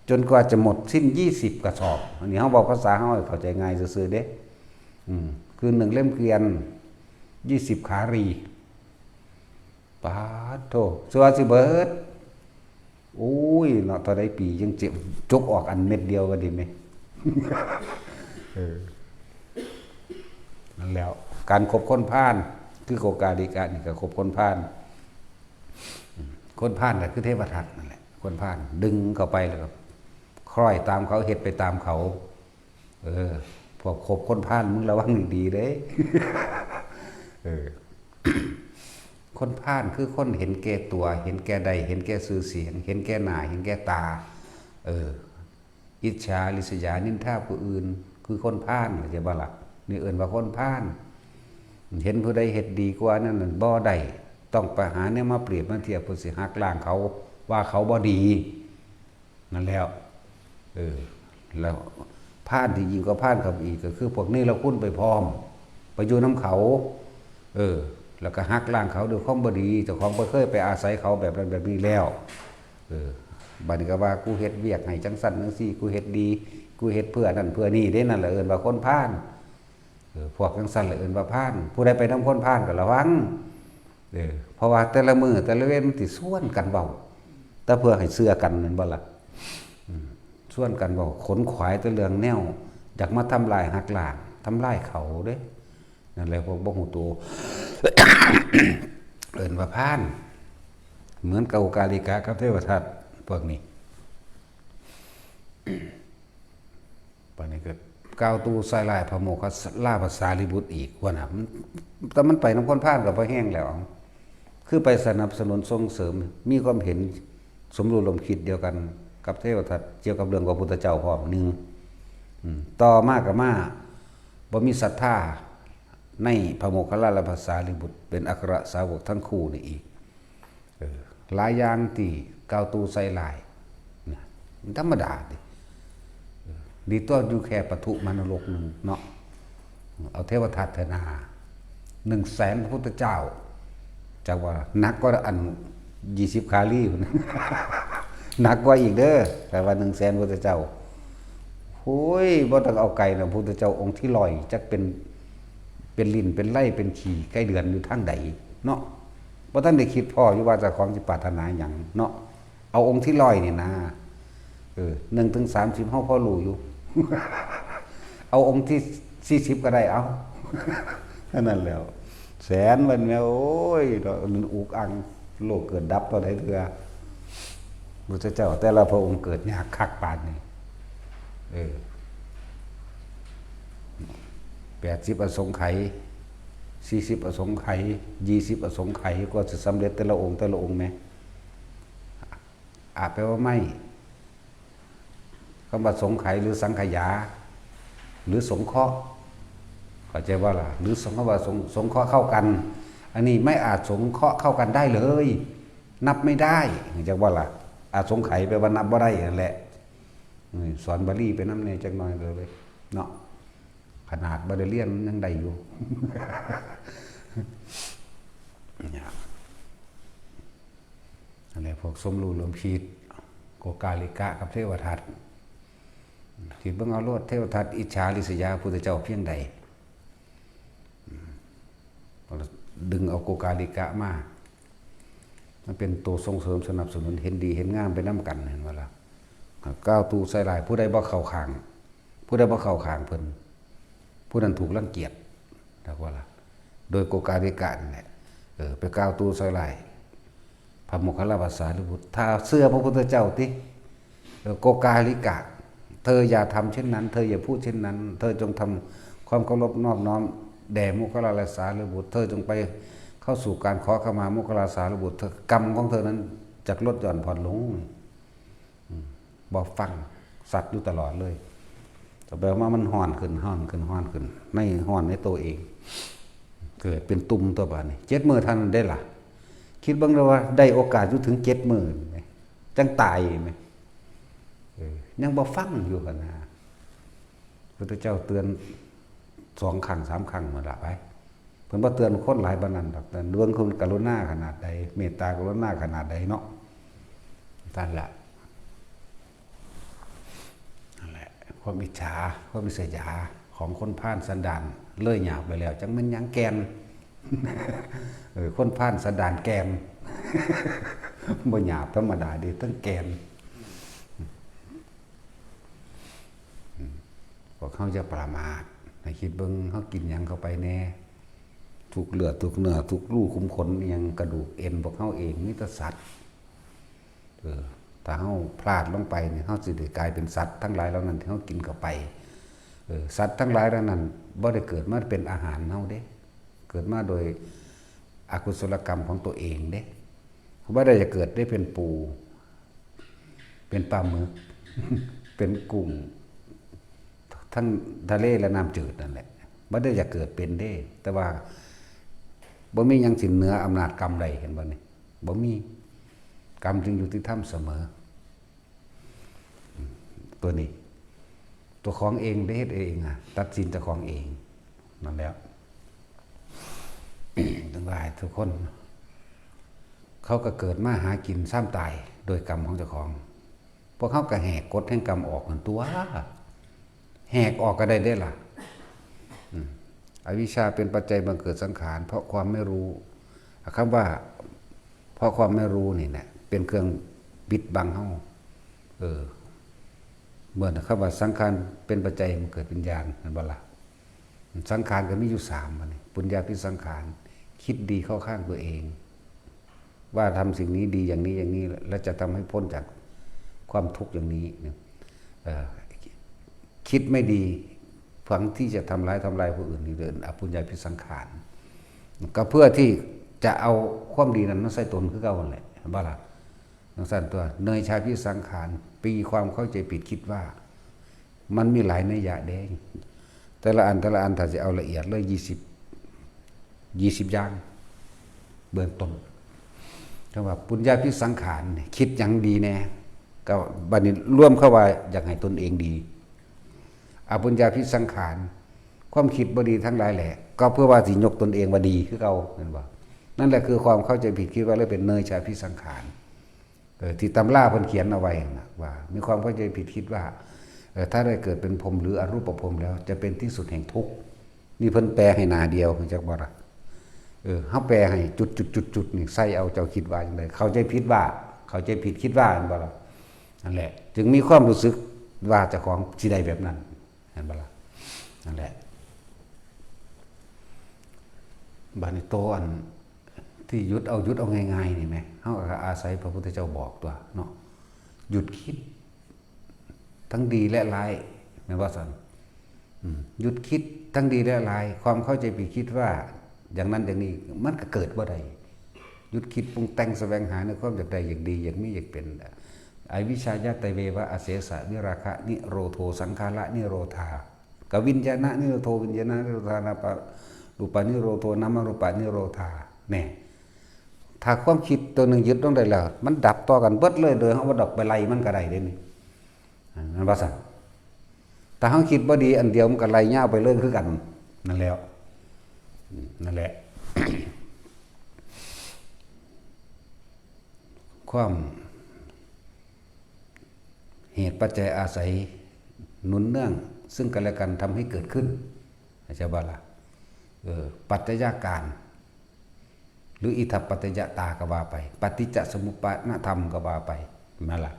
จนกว่าจะหมดสิ้นยี่สิบกระสอบ อันนี้เฮาเว้าภาษาเฮาให้เข้าใจง่ายซื่อๆเด้ อืม คือหนึ่งเล่มเกวียน ยี่สิบขาลี ปาดโธ่ สิว่าสิเบิด โอ้ย เนาะ เท่าใดปียังเจ็บ จกออกอันเม็ดเดียวก็ดีไหม เออ นั่นแล้ว การคบคนพาล คือโกกาลิกะนี่ก็คบคนพาล คนพาลน่ะคือเทวทัตนั่นแหละ คนพาล ดึงเข้าไปแล้วก็คล้อยตามเขา เฮ็ดไปตามเขา เออ พวกคบคนพาล มึงระวังดีๆเด้ เออ คนพาลคือคนเห็นแก่ตัว เห็นแก่ได้ เห็นแก่ชื่อเสียง เห็นแก่หน้า เห็นแก่ตา เออ อิจฉาริษยานินทาผู้อื่น คือคนพาล เข้าใจบ่ล่ะ นี่เอิ้นว่าคนพาล เห็นผู้ใดเฮ็ดดีกว่านั้นน่ะบ่ได้ ต้องไปหาแนวมาเปรียบมาเทียบ เพื่อสิหักล้างเขา ว่าเขาบ่ดี นั่นแล้ว เออ แล้วพาลที่ยิ่งกว่าพาลเข้าไปอีก ก็คือพวกเนรคุณไปพร้อม ไปอยู่นำเขา เออ แล้วก็หักล้างเขาด้วยความบ่ดี เจ้าของบ่เคยไปอาศัยเขาแบบนั้นแบบนี้แล้ว เออ บัดนี้ก็ว่า "กูเฮ็ดเวียกให้จั่งซั้นจั่งซี้ กูเฮ็ดดี กูเฮ็ดเพื่อนั่นเพื่อนี่" เด้ นั่นแหละเอิ้นว่าคนพาล เออ พวกจั่งซั้นแหละเอิ้นว่าพาล ผู้ใดไปนำคนพาลก็ระวัง เออ เพราะว่าแต่ละมื้อแต่ละเว็นมันสิชวนกันเว้า แต่เพื่อให้เชื่อกัน แม่นบ่ล่ะ อืม ชวนกันบอกขนขวายแต่เรื่องแนว อยากมาทำลายหักล้าง ทำลายเขาเด้ นั่นแหละพวกบ่ฮู้ตัว เอิ้นว่าพาน เหมือนกับโอกาลิกะกับเทวทัตพวกนี้ ปานนี้ก็กล่าวตู่ใส่ร้ายพระโมคคัลลาภาษารีบุตรอีกว่านะมัน แต่มันไปนำคนพาลก็พอแฮงแล้ว คือไปสนับสนุนส่งเสริม มีความเห็นสมรู้ร่วมคิดเดียวกันกับเทวทัตเกี่ยวกับเรื่องพระพุทธเจ้าพร้อมหนึ่ง อืม ต่อมาก็มาบ่มีศรัทธาในพระโมคคัลลาและพระสารีบุตร เป็นอัครสาวกทั้งคู่นี่อีก เออ หลายอย่างที่กล่าวตู่ใส่ร้ายนะ มันธรรมดาเด้ เออ ดีตัวอยู่แค่ปทุมหานรกหนึ่งเนาะ เอาเทวทัตเถอะนา หนึ่งแสนพระพุทธเจ้า จักว่าหนักกว่าอันยี่สิบขาลีพุ้น หนักกว่าอีกเด้อ แต่ว่าหนึ่งแสนพุทธเจ้า โอ้ย บ่ต้องเอาไกลนะ พุทธเจ้าองค์ที่ร้อย จักเป็น เป็นลิ้น เป็นไล่ เป็นขี้ไก่เดือนอยู่ทางใดเนาะ บ่ทันได้คิดพ้ออยู่ว่าเจ้าของสิปรารถนาหยังเนาะ เอาองค์ที่ร้อยนี่นะ เออ หนึ่งถึงสามสิบ เฮาพอรู้อยู่ เอาองค์ที่สี่สิบก็ได้ เอา เท่านั้นแหล้ว แสนวันแม่ โอ้ย เนาะ มันอุกอัง โลกเกิดดับเท่าใดเทื่อ พุทธเจ้าแต่ละพระองค์เกิดยากคักปานนี้ เออ แปดสิบอสงไขย สี่สิบอสงไขย ยี่สิบอสงไขย กว่าสิสำเร็จแต่ละองค์ แต่ละองค์แหม อะ แปลว่าไม่ คำว่าสงไขยหรือสังขยา หรือสงเคราะห์ เข้าใจบ่ล่ะ หรือสง คำว่าสง สงเคราะห์เข้ากัน อันนี้ไม่อาจสงเคราะห์เข้ากันได้เลย นับไม่ได้ เข้าใจบ่ล่ะ อสงไขยแปลว่านับบ่ได้นั่นแหละ อืม สอนบาลีไปนำแหน่จักหน่อยก็เลย เนาะ ขนาดบ่ได้เรียนมันยังได้อยู่ เนี่ย นั่นแหละ พวกสมรู้ร่วมคิด โกกาลิกะกับเทวทัต คิดเบิ่งเอาโลด เทวทัตอิจฉาริษยาพุทธเจ้าเพียงใด อืม ดึงเอาโกกาลิกะมา มันเป็นตัวส่งเสริมสนับสนุน เห็นดีเห็นงามไปนำกัน เห็นบ่ล่ะ กล่าวตู่ใส่ร้าย ผู้ใดบ่เข้าข้าง ผู้ใดบ่เข้าข้างเพิ่น ผู้นั้นถูกรังเกียจ จักว่าล่ะ โดยโกกาลิกะนั่นแหละ เออ ไปกล่าวตู่ใส่ร้าย พระโมคคัลลาภาษารีบุตร ถ้าเชื่อพระพุทธเจ้าติ เออ โกกาลิกะ เธออย่าทำเช่นนั้น เธออย่าพูดเช่นนั้น เธอจงทำความเคารพนอบน้อมแด่โมคคัลลาภาษารีบุตร เธอจงไปเข้าสู่การขอขมาโมคคัลลาภาษารีบุตร เธอ กรรมของเธอนั้นจะลดหย่อนผ่อนลง อืม บ่ฟัง สัตว์อยู่ตลอดเลย ต่อไปมามันฮ้อนขึ้น ฮ้อนขึ้น ฮ้อนขึ้น ในฮ้อนในตัวเอง เกิดเป็นตุ่มตัวบาดนี้ เจ็ดมื้อเท่านั้นเด้ล่ะ คิดเบิ่งเด้อว่าได้โอกาสอยู่ถึงเจ็ดมื้อ จั่งตายแหม เออ ยังบ่ฟังอยู่หั่นนะ พุทธเจ้าเตือนสองครั้งสามครั้งนั่นล่ะไป เพิ่นบ่เตือนคนหลายปานนั้นดอก แต่เบิ่งคนกรุณาขนาดใด เมตตากรุณาขนาดใดเนาะ นั่นล่ะ นั่นแหละ ความอิจฉา ความริษยาของคนพาลสันดานเลยหยาบไปแล้ว จั่งแม่นหยังแก่น เออ คนพาลสันดานแก่น บ่หยาบธรรมดาเด้ ทั้งแก่น พวกเฮาอย่าประมาท ให้คิดเบิ่งเฮากินหยังเข้าไปแหน่ ทุกเลือด ทุกเนื้อ ทุกรูขุมขน อิหยังกระดูกเอ็นพวกเฮาเอง มีแต่สัตว์ เออ ถ้าเฮาพลาดลงไปนี่ เฮาสิได้กลายเป็นสัตว์ทั้งหลายเหล่านั้นที่เฮากินเข้าไป เออ สัตว์ทั้งหลายเหล่านั้นบ่ได้เกิดมาเป็นอาหารเฮาเด้ เกิดมาโดยอกุศลกรรมของตัวเองเด้ บ่ได้จะเกิดได้เป็นปู เป็นปลาหมึก เป็นกุ้ง ทั้งทะเลและน้ำจืดนั่นแหละ บ่ได้อยากเกิดเป็นเด้ แต่ว่าบ่มีหยังสิเหนืออำนาจกรรมใด เห็นบ่นี่ บ่มี กรรมจึงยุติธรรมเสมอ ตัวนี้ ตัวของเองได้เฮ็ดเองอะ ตัดสินเจ้าของเอง นั่นแหละ ทั้งหลายทุกคน เขาก็เกิดมาหากินซ้ำตายโดยกรรมของเจ้าของ พวกเขาก็แหกกฎแห่งกรรมออกหั่นตั๊ว แหกออกก็ได้เด้ล่ะ อืม อวิชชาเป็นปัจจัยบังเกิดสังขาร เพราะความไม่รู้ คำว่า เพราะความไม่รู้นี่แหละ เป็นเครื่องปิดบังเฮา เออ เมื่อคำว่าสังขารเป็นปัจจัยมันเกิดวิญญาณ เห็นบ่ล่ะ สังขารก็มีอยู่สาม อันนี้ ปุญญาภิสังขาร คิดดีเข้าข้างตัวเอง ว่าทำสิ่งนี้ดีอย่างนี้อย่างนี้ และจะทำให้พ้นจากความทุกข์อย่างนี้เนี่ย เอ่อ คิดไม่ดี ฝังที่จะทำร้ายทำลายผู้อื่น นี่เรียกอปุญญาภิสังขาร ก็เพื่อที่จะเอาความดีนั้นมาใส่ตนคือเก่านั่นแหละ เห็นบ่ล่ะ จั่งซั่นตั๊ว เนยชาภิสังขาร ปีความเข้าใจผิดคิดว่า มันมีหลายนัยยะเด้ แต่ละอัน แต่ละอัน ถ้าสิเอาละเอียดเลย ยี่สิบ ยี่สิบ อย่าง เบื้องต้น คำว่าปุญญาภิสังขารนี่ คิดหยังดีแน่ ก็บัดนี้รวมเข้าว่าอยากให้ตนเองดี อปุญญาภิสังขาร ความคิดบ่ดีทั้งหลายแหละ ก็เพื่อว่าสิยกตนเองว่าดีคือเก่า เห็นบ่ นั่นแหละคือความเข้าใจผิดคิดว่าเลยเป็นเนยชาภิสังขาร เออ ที่ตำราเพิ่นเขียนเอาไว้นะ ว่ามีความเข้าใจผิดคิดว่า เออ ถ้าได้เกิดเป็นพรหมหรืออรูปพรหมแล้ว จะเป็นที่สุดแห่งทุกข์ นี่เพิ่นแปลให้หน้าเดียว รู้จักบ่ล่ะ เออ เฮาแปลให้จุดจุดจุดจุดนี่ ใส่เอา เจ้าคิดว่าจั่งใด เข้าใจผิดว่า เข้าใจผิดคิดว่า เห็นบ่ล่ะ นั่นแหละ จึงมีความรู้สึกว่าเจ้าของสิได้แบบนั้น เห็นบ่ล่ะ นั่นแหละ บัดนี้โตอันที่หยุดเอา หยุดเอาง่ายๆนี่แหม เฮาก็อาศัยพระพุทธเจ้าบอกตั๊วเนาะ หยุดคิด ทั้งดีและร้าย แม่นบ่ซั่น อืม หยุดคิดทั้งดีและร้าย ความเข้าใจผิดคิดว่า อย่างนั้นอย่างนี้ มันก็เกิดบ่ได้ หยุดคิดปรุงแต่งแสวงหาในความอยากได้ อยากดี อยากมี อยากเป็น อวิชชายาตเววะ อเสสะวิราคะนิโรโธ สังขารนิโรธา กวิญญาณนิโรโธ วิญญาณนิโรธา นาปารูปานิโรโธ นามรูปานิโรธา แน่ ถ้าความคิดตัวหนึ่งหยุดลงได้แล้ว มันดับต่อกันเบิดเลย โดยเฮาบ่ดอกไปไล่มันก็ได้เด้นี่ อ่า นั่นว่าซั่น ถ้าเฮาคิดบ่ดีอันเดียวมันก็ไล่ยาวไปเลยคือกัน นั่นแหล้ว อืม นั่นแหละ ความ เหตุปัจจัยอาศัยหนุนเนื่องซึ่งกันและกันทำให้เกิดขึ้น เข้าใจบ่ล่ะ เออ ปัจจัยการ หรืออิทัปปัจจยตาก็ว่าไป ปฏิจจสมุปปานธรรมก็ว่าไป แม่นล่ะ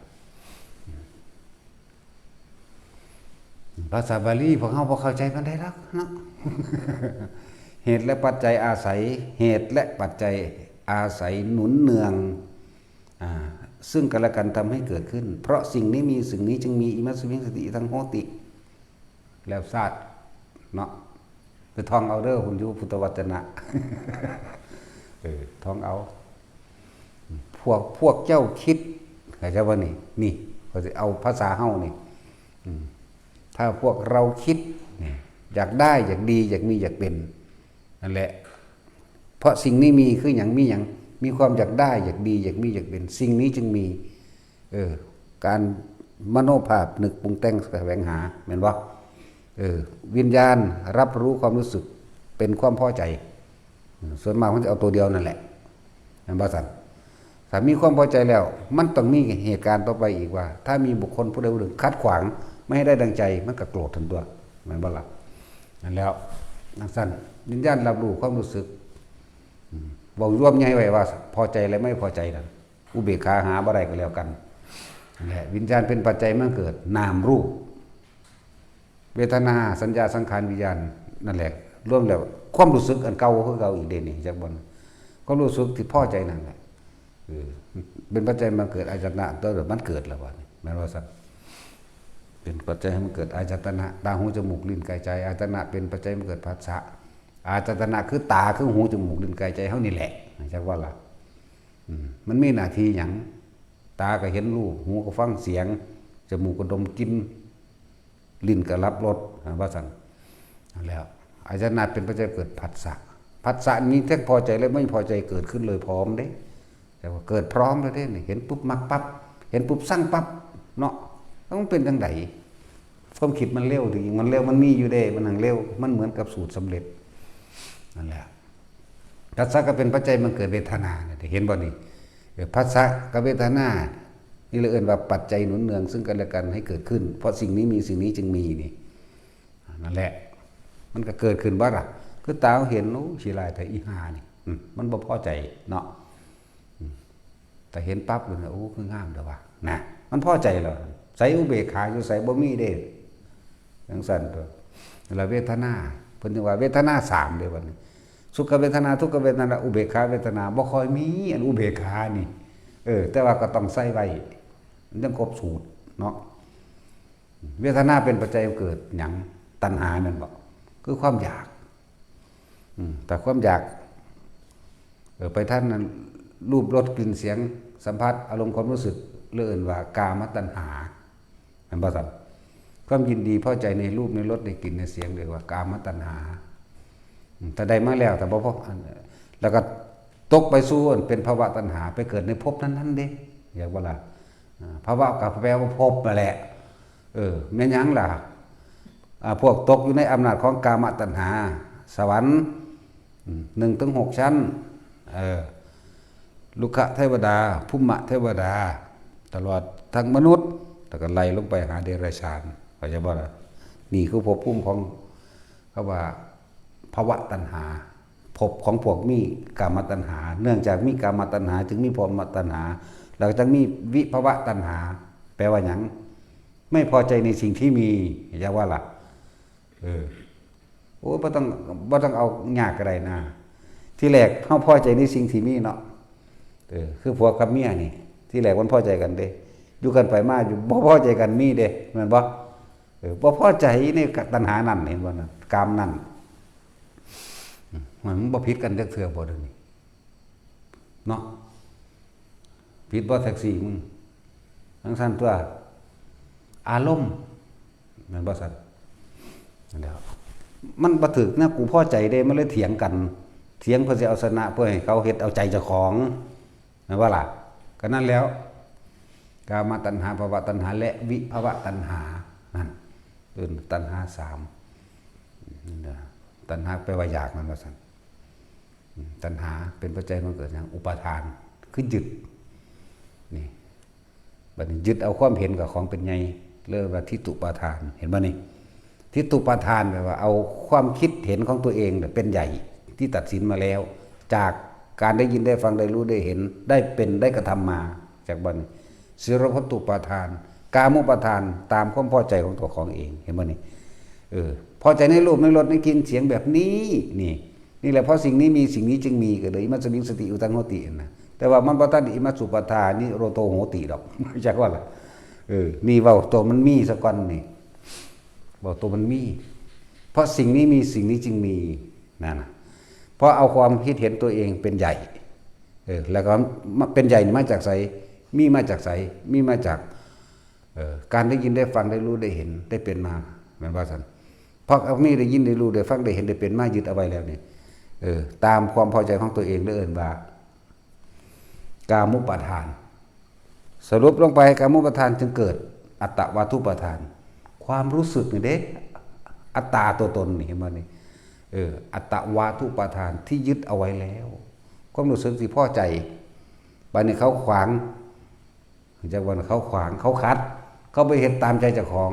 ภาษาบาลีพวกเฮาบ่เข้าใจปานใดดอกเนาะ เหตุและปัจจัยอาศัย เหตุและปัจจัยอาศัยหนุนเนือง อ่า ซึ่งกันและกันทำให้เกิดขึ้น เพราะสิ่งนี้มี สิ่งนี้จึงมี อิมัสมิง สติ อิทัง โหติ แล้วซาด เนาะ ไปท่องเอาเด้อ คุณอยู่พุทธวจนะ เออ ท่องเอา พวก พวกเจ้าคิด เข้าใจบ่นี่ นี่ ข้อยสิเอาภาษาเฮานี่ อืม ถ้าพวกเราคิด นี่ อยากได้ อยากดี อยากมี อยากเป็น นั่นแหละ เพราะสิ่งนี้มีคือหยัง มีหยัง มีความอยากได้ อยากดี อยากมี อยากเป็น สิ่งนี้จึงมี เออ การมโนภาพนึกปรุงแต่งแสวงหา แม่นบ่ เออ วิญญาณรับรู้ความรู้สึกเป็นความพอใจ ส่วนมากมันจะเอาตัวเดียวนั่นแหละ แม่นบ่ซั่น ถ้ามีความพอใจแล้ว มันต้องมีเหตุการณ์ต่อไปอีกว่า ถ้ามีบุคคลผู้ใดผู้หนึ่งขัดขวาง ไม่ให้ได้ดังใจ มันก็โกรธทันตั๊ว แม่นบ่ล่ะ นั่นแล้ว จั่งซั่น วิญญาณรับรู้ความรู้สึก อืม เว้ารวมใหญ่ไว้ว่า พอใจและไม่พอใจนั่น อุเบกขาหาบ่ได้ก็แล้วกัน นั่นแหละ วิญญาณเป็นปัจจัยมันเกิด นามรูป เวทนา สัญญา สังขาร วิญญาณ นั่นแหละ รวมแล้ว ความรู้สึกอันเก่าคือเก่าอีกเด้นี่ จักบ่อน ความรู้สึกที่พอใจนั่นแหละ เออ เป็นปัจจัยมันเกิดอายตนะ ตัวเดียวมันเกิดแล้วบัดนี้ แม่นว่าซั่น เป็นปัจจัยให้มันเกิดอายตนะ ตา หู จมูก ลิ้น กาย ใจ อายตนะเป็นปัจจัยมันเกิดผัสสะ อายตนะคือตา คือหู จมูก ลิ้น กาย ใจเฮานี่แหละ จักว่าล่ะ อืม มันมีหน้าที่หยัง ตาก็เห็นรูป หูก็ฟังเสียง จมูกก็ดมกลิ่น ลิ้นก็รับรส อ่า ว่าซั่น นั่นแหล้ว อายตนะเป็นปัจจัยเกิดผัสสะ ผัสสะมีทั้งพอใจและไม่พอใจเกิดขึ้นเลยพร้อมเด้ แต่ว่าเกิดพร้อมเลยเด้นี่ เห็นปุ๊บมักปั๊บ เห็นปุ๊บซังปั๊บ เนาะ แล้วมันเป็นจั่งใด ความคิดมันเร็ว จริงๆมันเร็ว มันมีอยู่เด้ มันหังเร็ว มันเหมือนกับสูตรสำเร็จ นั่นแหละ ผัสสะก็เป็นปัจจัยมันเกิดเวทนาเนี่ย เห็นบ่นี่ เออ ผัสสะกับเวทนา นี่เราเอิ้นว่าปัจจัยหนุนเนืองซึ่งกันและกันให้เกิดขึ้น เพราะสิ่งนี้มี สิ่งนี้จึงมีนี่ นั่นแหละ มันก็เกิดขึ้นบ่ล่ะ คือตาเห็น โอ้ ขี้ร้ายแท้อีห่านี่ อืม มันบ่พอใจเนาะ อืม แต่เห็นปั๊บเลยนะ โอ้ คืองามเด้อว่ะ นะ มันพอใจแล้ว ไสอุเบกขาอยู่ไส บ่มีเด้ จั่งซั่นตั๊ว แล้วเวทนา เพิ่นจึงว่าเวทนาสามเด้บัดนี้ สุขเวทนา ทุกขเวทนา อุเบกขาเวทนา บ่ค่อยมี อันอุเบกขานี่ เออ แต่ว่าก็ต้องใส่ไว้ มันจั่งครบสูตรเนาะ เวทนาเป็นปัจจัยเกิดหยัง ตัณหาแม่นบ่ คือความอยาก อืม แต่ความอยาก เออ ไปทันนั้น รูป รส กลิ่น เสียง สัมผัส อารมณ์ ความรู้สึก เรียกว่า กามตัณหา แม่นบ่ซั่น ความยินดีพอใจในรูป ในรส ในกลิ่น ในเสียง เรียกว่ากามตัณหา อืม ถ้าได้มาแล้ว แต่บ่พอ อัน แล้วก็ตกไปสู่อันเป็นภวตัณหา ไปเกิดในภพนั้นๆเด้ เรียกว่าล่ะ อ่า ภวก็แปลว่าภพนั่นแหละ เออ แม่นหยังล่ะ อ่า พวกตกอยู่ในอำนาจของกามตัณหา สวรรค์ อืม หนึ่งถึงหกชั้น เออ ลุกขเทวดา ภูมิเทวดา ตลอดทั้งมนุษย์ แล้วก็ไล่ลงไปหาเดรัจฉาน เข้าใจบ่ล่ะ นี่คือภพภูมิของ เขาว่า ภวตัณหา ภพของพวกมีกามตัณหา เนื่องจากมีกามตัณหา จึงมีภวตัณหา แล้วก็จึงมีวิภวตัณหา แปลว่าหยัง ไม่พอใจในสิ่งที่มี อย่าว่าล่ะ เออ โอ้ บ่ต้อง บ่ต้องเอายากก็ได้นะ ที่แรกเฮาพอใจในสิ่งที่มีเนาะ เออ คือผัวกับเมียนี่ ที่แรกมันพอใจกันเด้ อยู่กันไปมาอยู่บ่พอใจกันมีเด้ แม่นบ่ เออ บ่พอใจในตัณหานั่น เห็นบ่นั่น กามนั่น มันบ่ผิดกันจักเทื่อบ่เดี๋ยวนี้ เนาะ ผิดบ่แท็กซี่มึง จั่งซั่นตั๊ว อารมณ์ แม่นบ่ซั่น นั่นแหละ มันบ่ถืกนะ กูพอใจเด้ มันเลยเถียงกัน เถียงเพื่อสิเอาชนะ เพื่อให้เขาเฮ็ดเอาใจเจ้าของ แม่นบ่ล่ะ ก็นั่นแล้ว กามตัณหา ภวตัณหา และวิภวตัณหา นั่น เอิ้นตัณหาสาม นั่นน่ะ ตัณหาแปลว่าอยาก แม่นบ่ซั่น ตัณหาเป็นปัจจัยมันเกิดหยัง อุปาทาน คือยึด นี่ บัดนี้ยึดเอาความเห็นกับของเป็นใหญ่ เรียกว่าทิฏฐุปาทาน เห็นบ่นี่ ทิฏฐุปาทานแปลว่าเอาความคิดเห็นของตัวเองเนี่ยเป็นใหญ่ ที่ตัดสินมาแล้ว จากการได้ยินได้ฟังได้รู้ได้เห็น ได้เป็นได้กระทำมา จากบัดนี้ สีลพัตตุปาทาน กามุปาทาน ตามความพอใจของตัวของเอง เห็นบ่นี่ เออ พอใจในรูปในรสในกลิ่นเสียงแบบนี้ นี่ นี่แหละ เพราะสิ่งนี้มี สิ่งนี้จึงมี ก็เลย อิมัสมิงสติอุทังโหติ นะ แต่ว่ามันบ่ทันอิมัสสุปาทานิโรโตโหติดอก จักว่าล่ะ เออ นี่เว้าตัวมันมีซะก่อนนี่ เว้าตัวมันมี เพราะสิ่งนี้มี สิ่งนี้จึงมี นั่นน่ะ เพราะเอาความคิดเห็นตัวเองเป็นใหญ่ เออ แล้วก็มา เป็นใหญ่นี่มาจากไส มีมาจากไส มีมาจาก เออ การได้ยินได้ฟังได้รู้ได้เห็นได้เป็นมา แม่นว่าซั่น เพราะเอานี่ได้ยินได้รู้ได้ฟังได้เห็นได้เป็นมายึดเอาไว้แล้วนี่ เออ ตามความพอใจของตัวเองได้เอิ้นว่า กามุปาทาน สรุปลงไปกามุปาทานจึงเกิดอัตตวาทุปาทาน ความรู้สึกนี่เด้ อัตตาตัวตนนี่ เห็นบ่นี่ เออ อัตตวาทุปาทานที่ยึดเอาไว้แล้ว ความรู้สึกที่พอใจ บัดนี้เขาขวาง จากวันเขาขวาง เขาขัด เขาไปเฮ็ดตามใจเจ้าของ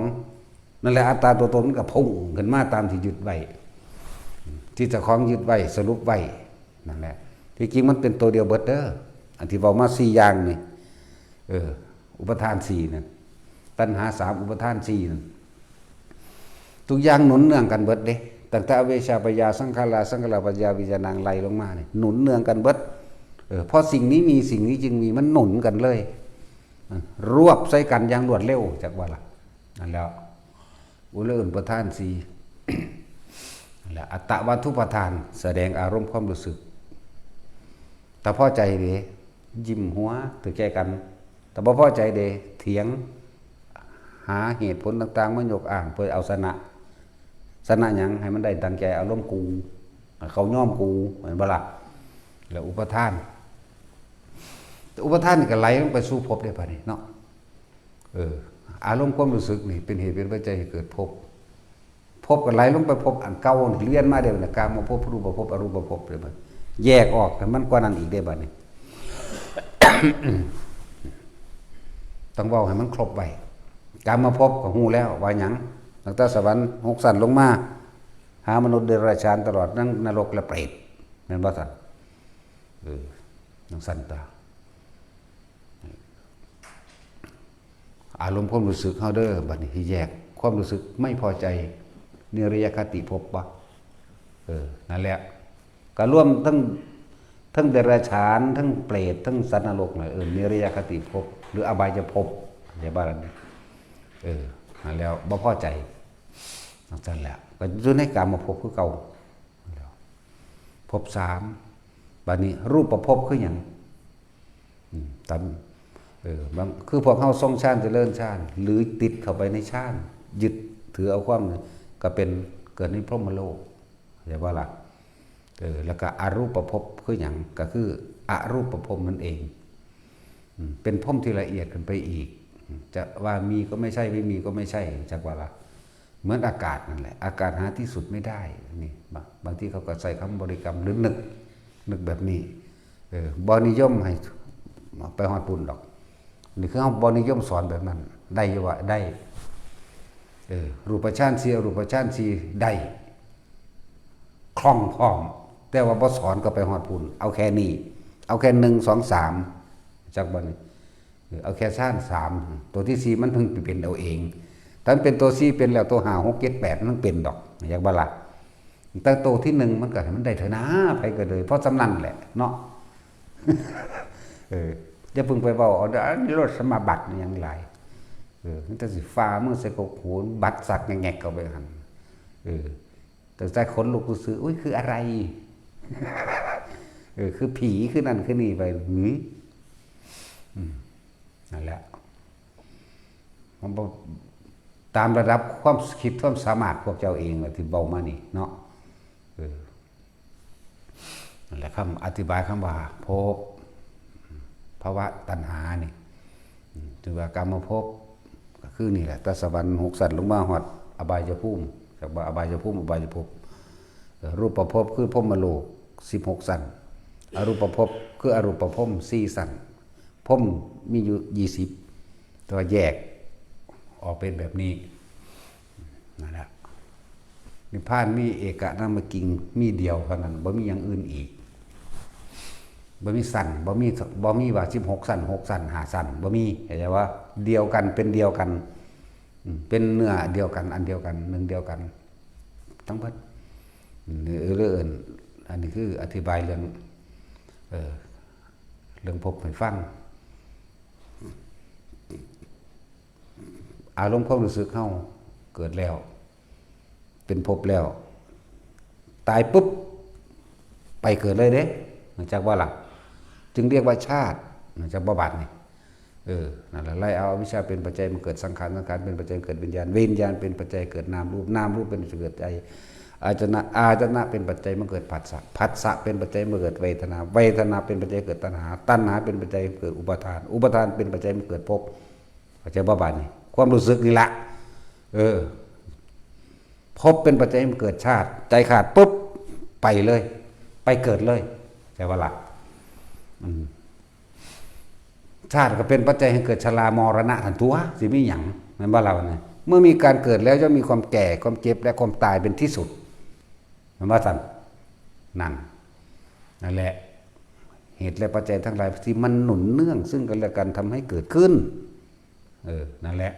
นั่นแหละอัตตาตัวตนมันก็พุ่งขึ้นมาตามที่ยึดไว้ ที่เจ้าของยึดไว้ สรุปไว้ นั่นแหละ ที่จริงมันเป็นตัวเดียวเบิดเด้อ อันที่เว้ามาสี่อย่างนี่ เออ อุปาทานสี่นั่น ตัณหาสาม อุปาทานสี่นั่น ทุกอย่างหนุนเนื่องกันเบิดเด้ ตั้งแต่อวิชชาปัจจยาสังขารา สังขาราปัจจยาวิญญาณัง ไล่ลงมานี่ หนุนเนื่องกันเบิด เออ เพราะสิ่งนี้มี สิ่งนี้จึงมี มันหนุนกันเลย อ่ะ รวบใส่กันอย่างรวดเร็ว จักว่าล่ะ นั่นแล้ว อุเลยเอิ้นอุปาทานสี่ นั่นแหละ อัตตวาทุปาทาน แสดงอารมณ์ความรู้สึก ถ้าพอใจเด้ ยิ้มหัวถือใจกัน ถ้าบ่พอใจเด้ เถียง หาเหตุผลต่างๆ มายกอ้างเพื่อเอาชนะ ชนะหยัง ให้มันได้ดังใจอารมณ์กู ให้เขายอมกู แม่นบ่ล่ะ แล้วอุปาทาน อุปาทานนี่ก็ไหลลงไปสู่ภพได้บัดนี้เนาะ เออ อารมณ์ความรู้สึกนี่เป็นเหตุเป็นปัจจัยให้เกิดภพ ภพก็ไหลลงไปภพอันเก่านี่ เวียนมาได้บัดนี้ กามภพ รูปภพ อรูปภพได้บัดนี้ แยกออกให้มันกว่านั้นอีกได้บัดนี้ ต้องเว้าให้มันครบไว้ กามภพก็ฮู้แล้วว่าหยัง ตั้งแต่สวรรค์หกชั้นลงมา หามนุษย์เดรัจฉาน ตลอดทั้งนรกและเปรต แม่นบ่ซั่น เออ จั่งซั่นตั๊ว อารมณ์ความรู้สึกเฮาเด้อ บัดนี้ที่แยกความรู้สึกไม่พอใจ นิรยคติภพบ่ เออ นั่นแหละ ก็รวมทั้ง ทั้งเดรัจฉาน ทั้งเปรต ทั้งสัตว์นรกน่ะ เออ นิรยคติภพ หรืออบายภพ อย่าว่ากัน เออ นั่นแล้วบ่พอใจ จั่งซั่นแหละ ก็อยู่ในกามภพคือเก่า ภพสาม บัดนี้รูปภพคือหยัง อืม ตาม เออ บาง คือพวกเฮาทรงฌานเจริญฌาน หรือติดเข้าไปในฌาน ยึดถือเอาความ ก็เป็น เกิดในพรหมโลก เข้าใจบ่ล่ะ เออ แล้วก็อรูปภพคือหยัง ก็คืออรูปภพนั่นเอง อืม เป็นภพที่ละเอียดขึ้นไปอีก จะว่ามีก็ไม่ใช่ ไม่มีก็ไม่ใช่ จักว่าล่ะ เหมือนอากาศนั่นแหละ อากาศหาที่สุดไม่ได้ นี่ บาง บางทีเขาก็ใส่คำบริกรรมหรือนึก นึกแบบนี้ เออ บ่นิยมให้ไปฮอดพุ้นดอก นี่คือเฮาบ่นิยมสอนแบบนั้น ได้อยู่ว่าได้ เออ รูปฌานสี่ อรูปฌานสี่ ได้ คล่องพร้อม แต่ว่าบ่สอนก็ไปฮอดพุ้น เอาแค่นี้ เอาแค่หนึ่ง สอง สาม จักบ่นี่ เออ เอาแค่ฌานสาม ตัวที่สี่มันเพิ่งไปเป็นเอาเอง ถ้ามันเป็นตัวสี่เป็นแล้ว ตัวห้า หก เจ็ด แปด มันเป็นดอก อยากบ่ล่ะ แต่ตัวที่หนึ่งมันก็ให้มันได้เถอะนะ ไผก็เลย เพราะส่ำนั้นแหละเนาะ เออ อย่าเพิ่งไปเว้าเอาเด้อ อันนี้รถสมาบัติมันยังหลาย เออ มันจะสิฟ้ามือใส่กกหู บัตรสักแงกๆเข้าไปหั่น เออ แต่ใจขนลุกซื่อๆ อุ๊ย คืออะไร เออ คือผี คือนั่น คือนี่ไป หืม อืม นั่นแหละ มันบ่ ตามระดับความคิดความสามารถพวกเจ้าเองล่ะที่เว้ามานี่เนาะ เออ นั่นแหละ คำอธิบายคำว่าภพ ภวะตัณหานี่ อืม ถือว่ากามภพ ก็คือนี่แหละ แต่สวรรค์หกชั้นลงมาฮอดอบายภูมิ จากว่าอบายภูมิ อบายภพ เอ่อ รูปภพคือพรหมโลกสิบหกชั้น อรูปภพคืออรูปพรหมสี่ชั้น พรหมมีอยู่ยี่สิบ แต่ว่าแยกออกเป็นแบบนี้ นั่นแหละ นิพพานมีเอกนามกิง มีเดียวเท่านั้น บ่มีอย่างอื่นอีก บ่มีชั้น บ่มี บ่มีว่าสิบหกชั้น หกชั้น ห้าชั้น บ่มี เข้าใจว่า เดียวกัน เป็นเดียวกัน อืม เป็นเนื้อเดียวกัน อันเดียวกัน หนึ่งเดียวกัน ทั้งเบิด อืม เรื่อง อันนี้คืออธิบายเรื่อง เอ่อ เรื่องภพให้ฟัง อารมณ์ความรู้สึกเฮาเกิดแล้ว เป็นภพแล้ว ตายปุ๊บ ไปเกิดเลยเด้ จักว่าล่ะ จึงเรียกว่าชาติ จักบ่บาดนี่ เออ นั่นแหละ ไล่เอาอวิชชาเป็นปัจจัยมาเกิดสังขาร สังขารเป็นปัจจัยเกิดวิญญาณ วิญญาณเป็นปัจจัยเกิดนามรูป นามรูปเป็นปัจจัยเกิดใจ อาจนะ อาจนะเป็นปัจจัยมาเกิดผัสสะ ผัสสะเป็นปัจจัยมาเกิดเวทนา เวทนาเป็นปัจจัยเกิดตัณหา ตัณหาเป็นปัจจัยเกิดอุปาทาน อุปาทานเป็นปัจจัยมาเกิดภพ เข้าใจบ่บาดนี่ ความรู้สึกนี่ละ เออ ภพเป็นปัจจัยให้เกิดชาติ ใจขาดปุ๊บ ไปเลย ไปเกิดเลย ใช่ปะล่ะ อืม ชาติก็เป็นปัจจัยให้เกิดชรามรณะทันตัว สิมีหยัง แม่นบ่ล่ะวะเนี่ย เมื่อมีการเกิดแล้วย่อมมีความแก่ ความเจ็บ และความตายเป็นที่สุด แม่นบ่ซั่น นั่น นั่นแหละ เหตุและปัจจัยทั้งหลายที่มันหนุนเนื่องซึ่งกันและกันทำให้เกิดขึ้น เออ นั่นแหละ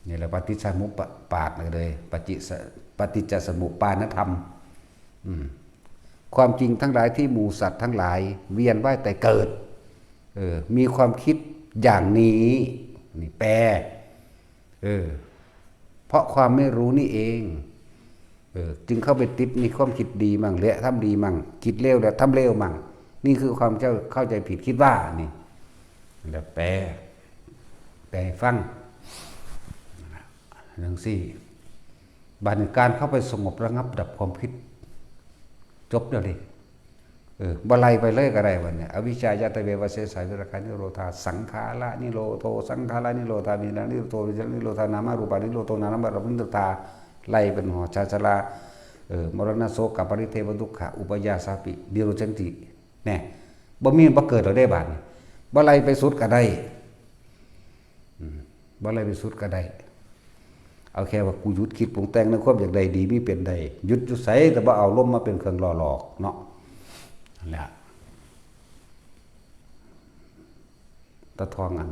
นี่แหละปฏิจจสมุปบาทเลย ปฏิจจส- ปฏิจจสมุปปานธรรม อืม ความจริงทั้งหลายที่หมู่สัตว์ทั้งหลายเวียนว่ายแต่เกิด เออ มีความคิดอย่างนี้ นี่แปล เออ เพราะความไม่รู้นี่เอง เออ จึงเข้าไปติดในความคิดดีมั่ง และทำดีมั่ง คิดเลวและทำเลวมั่ง นี่คือความเข้า- เข้าใจผิดคิดว่านี่ แล้วแปล แปลให้ฟัง จั่งซี้ บัดนี้การเข้าไปสงบระงับดับความคิด จบแล้วเด้ เออ บ่ไล่ไปเลยก็ได้บัดนี้ อวิชชา ยะทะเว วะเสสา วิราคะ นิโรธา สังขาระ นิโรโธ สังขาระ นิโรธา วิญญาณ นิโรโธ วิญญาณ นิโรธา นามารูปา นิโรโธ นามรูปา นิโรธา ไล่เป็นหัวชาชรา เออ มรณะ โสกะ ปริเทวะ ทุกขะ อุปายาสาปิ นิโรธันติ แน่ บ่มี บ่เกิดแล้วเด้บัดนี้ บ่ไล่ไปสุดก็ได้ อืม บ่ไล่ไปสุดก็ได้ เอาแค่ว่ากูหยุดคิดปรุงแต่งในความอยากได้ดีมีเป็นได้ หยุดอยู่ไส แต่บ่เอาลมมาเป็นเครื่องหล่อหลอกเนาะ นั่นแหละ ตาทองอัน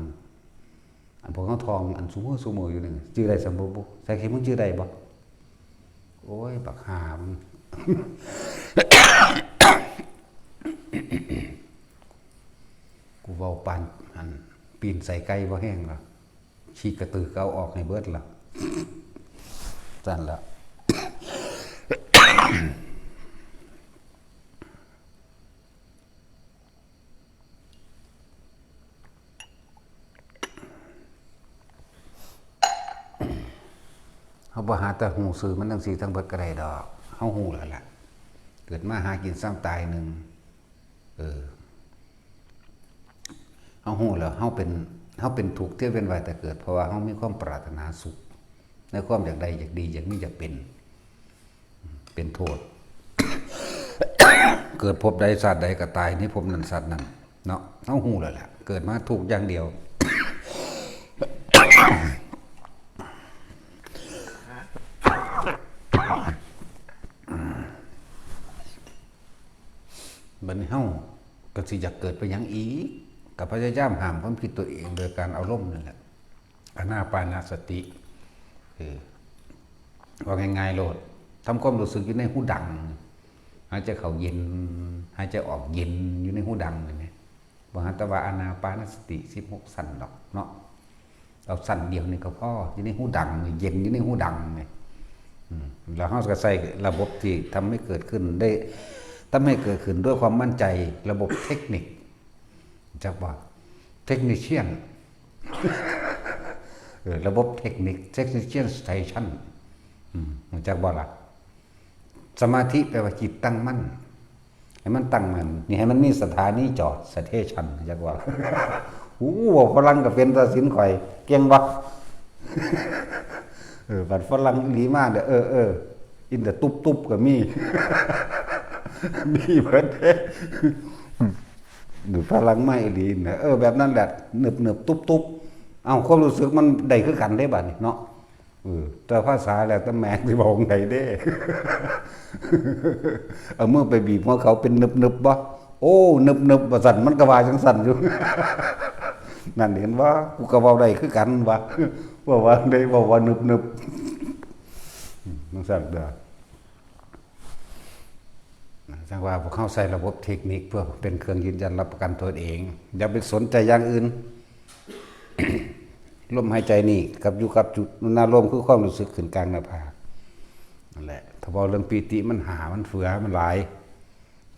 อันพวกเขาท่องอันซุมื้อซุมื้ออยู่นี่ จื่อได้ซ้ำบ่บุ ใส่ขี้มึงจื่อได้บ่ โอ้ย บักห่ามึง กูเว้าปานอัน ปีนใส่ไก่บ่แห้งละ ขี้กระตือก็เอาออกให้เบิดละ ซั่นละ เฮาบ่หาแต่ฮู้ซื่อมันจั่งซี้ทั้งเบิดก็ได้ดอก เฮาฮู้แล้วล่ะ เกิดมาหากินซ้ำตายหนึ่ง เออ เฮาฮู้แล้ว เฮาเป็น เฮาเป็นทุกข์เที่ยวเวียนว่ายแต่เกิด เพราะว่าเฮามีความปรารถนาสุข ในความอยากได้ อยากดี อยากมี อยากเป็น เป็นโทษ เกิดภพใดชาติใดก็ตายในภพนั้นชาตินั้น เนาะ เฮาฮู้แล้วแหละ เกิดมาทุกข์อย่างเดียว บัดนี้เฮาก็สิอยากเกิดไปหยังอีก ก็พยายามห้ามความคิดตัวเองโดยการเอาลมนั่นแหละ อานาปานสติ เออ ว่าง่ายๆโลด ทำความรู้สึกอยู่ในฮูดัง หายใจเข้าเย็น หายใจออกเย็น อยู่ในฮูดังนี่แหม บ่หาแต่ว่าอานาปานสติสิบหกชั้นดอกเนาะ เอาชั้นเดียวนี่ก็พอ อยู่ในฮูดังนี่ เย็นอยู่ในฮูดังนี่ อืม แล้วเฮาก็ใช้ระบบที่ทำให้เกิดขึ้นได้ ทำให้เกิดขึ้นด้วยความมั่นใจ ระบบเทคนิค จักบ่ technician เออ ระบบเทคนิค technician station อืม รู้จักบ่ล่ะ สมาธิแปลว่าจิตตั้งมั่น ให้มันตั้งมั่น นี่ให้มันมีสถานีจอด station รู้จักบ่ล่ะ โอ้ เว้าฝรั่งก็เป็นตาสินข่อย เก่งบ่ เออ บัดฝรั่งอีหลีมาเด้อ เออ เออ in the ตุ๊บๆก็มี มีเบิดเด้ หรือพลังไม่ดีนะ เออ แบบนั้นแหละ หนึบๆตุ๊บๆ เอา ความรู้สึกมันได้คือกันเด้บัดนี้เนาะ เออ แต่ภาษาแล้วแต่แม่นสิบอกไดเด้ เอามือไปบีบหัวเขาเป็นหนึบๆบ่ โอ้ หนึบๆ ว่าซั่น มันก็ว่าจั่งซั่นอยู่ นั่นเห็นบ่ กูก็เว้าได้คือกันว่า เว้าว่าได้ เว้าว่าหนึบๆ จั่งซั่นเด้อ จั่งว่าพวกเฮาใช้ระบบเทคนิคเพื่อเป็นเครื่องยืนยันรับประกันตัวเอง อย่าไปสนใจอย่างอื่น ลมหายใจนี่กับอยู่กับจุดนั้น ลมคือความรู้สึกขึ้นกลางหน้าผาก นั่นแหละ ถ้าเว้าเรื่องปีติมันหา มันเฟือ มันหลาย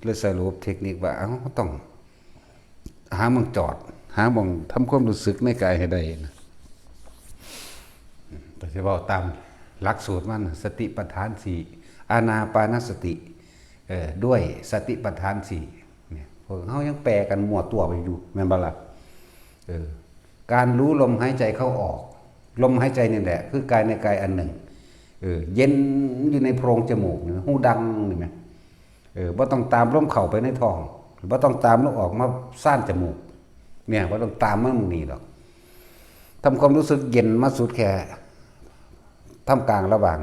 เลยใช้ระบบเทคนิคว่า เอ้า ต้อง หาหม่องจอด หาหม่องทำความรู้สึกในกายให้ได้นะ แต่สิเว้าตามหลักสูตรมัน สติปัฏฐานสี่ อานาปานสติ เอ่อ ด้วยสติปัฏฐานสี่ เนี่ย พวกเฮายังแปลกันมั่วตัวไปอยู่ แม่นบ่ล่ะ เออ การรู้ลมหายใจเข้าออก ลมหายใจนี่แหละ คือกายในกายอันหนึ่ง เออ เย็นอยู่ในโพรงจมูกนี่ ฮูดังนี่แหม เออ บ่ต้องตามลมเข้าไปในท้อง บ่ต้องตามลมออกมาซ่านจมูก เนี่ย บ่ต้องตามมันหม่องนี้ดอก ทำความรู้สึกเย็นมาสุดแค่ ท่ามกลางระหว่าง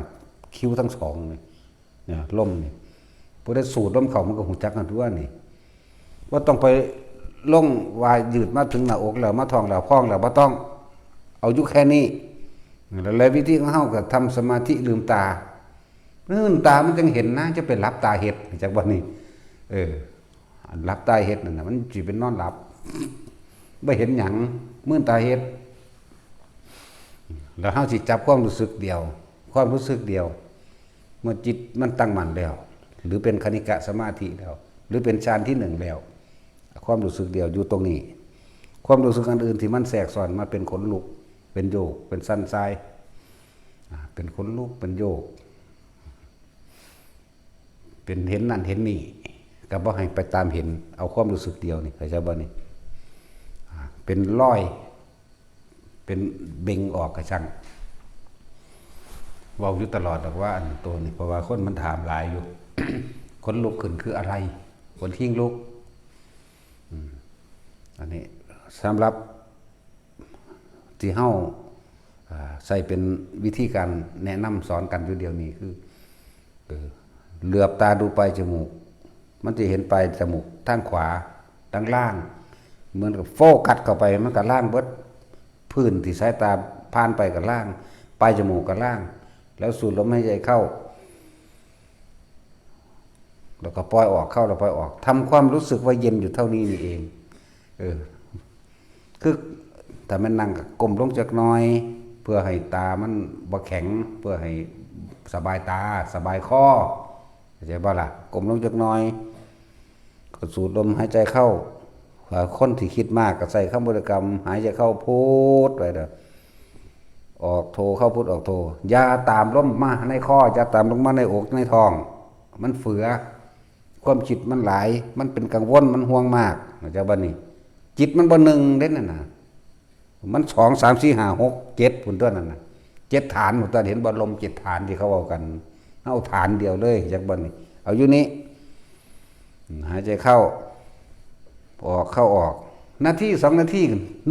คิ้วทั้งสองนี่ เนี่ย ลมนี่ ผู้ใดสูดลมเข้ามันก็ฮู้จักกันทั่วนี่ บ่ต้องไปลงว่ายืดมาถึงหน้าอกแล้ว มาท้องแล้ว พองแล้ว บ่ต้อง เอาอยู่แค่นี้ แล้ววิธีของเฮาก็ทำสมาธิลืมตา มื่นตามันจั่งเห็นนะ จะไปหลับตาเฮ็ด จักบ่นี่ เออ อันหลับตาเฮ็ดนั่นน่ะ มันสิเป็นนอนหลับ บ่เห็นหยัง มื่นตาเฮ็ด แล้วเฮาสิจับความรู้สึกเดียว ความรู้สึกเดียว เมื่อจิตมันตั้งมั่นแล้ว หรือเป็นคณิกะสมาธิแล้ว หรือเป็นฌานที่หนึ่งแล้ว ความรู้สึกเดียวอยู่ตรงนี้ ความรู้สึกอันอื่นที่มันแทรกซ้อนมาเป็นขนลุก เป็นโยก เป็นสั่นทราย อ่า เป็นขนลุก เป็นโยก เป็นเห็นนั่นเห็นนี่ ก็บ่ให้ไปตามเห็น เอาความรู้สึกเดียวนี่ เข้าใจบ่นี่ อ่า เป็นรอย เป็นเบ่งออกกะซั่ง เว้าอยู่ตลอดดอกว่าอันตัวนี้ เพราะว่าคนมันถามหลายอยู่ ขนลุกขึ้นคืออะไร ขนคิงลุก อืม อันนี้สำหรับที่เฮา อ่า ใช้เป็นวิธีการแนะนำสอนกันอยู่เดี๋ยวนี้คือ เออ เหลือบตาดูปลายจมูก มันจะเห็นปลายจมูกทางขวา ทางล่าง เหมือนกับโฟกัสเข้าไป มันก็ล่างเบิด พื้นที่สายตาผ่านไปก็ล่าง ปลายจมูกก็ล่าง แล้วสูดลมหายใจเข้า แล้วก็ปล่อยออก เข้าแล้วปล่อยออก ทำความรู้สึกว่าเย็นอยู่เท่านี้นี่เอง เออ คือถ้าแม่นนั่งก็ก้มลงจักหน่อย เพื่อให้ตามันบ่แข็ง เพื่อให้สบายตา สบายคอ เข้าใจบ่ล่ะ ก้มลงจักหน่อย ก็สูดลมหายใจเข้า ถ้าคนที่คิดมากก็ใส่คำบริกรรม หายใจเข้าพูดไว้เด้อ ออกโท เข้าพูดออกโท อย่าตามลมมาในคอ อย่าตามลงมาในอกในท้อง มันเฟือ ความคิดมันหลาย มันเป็นกังวล มันห่วงมาก เข้าใจบ่นี่ จิตมันบ่หนึ่งเด้นั่นน่ะ มันสอง สาม สี่ ห้า หก เจ็ด พุ้นตัวนั่นน่ะ เจ็ดฐานพุ้นตัว เห็นบ่ ลมเจ็ดฐานที่เขาเว้ากัน เอาฐานเดียวเลย จักบ่นี่ เอาอยู่นี่ หายใจเข้า ออก เข้าออก นาทีสองนาที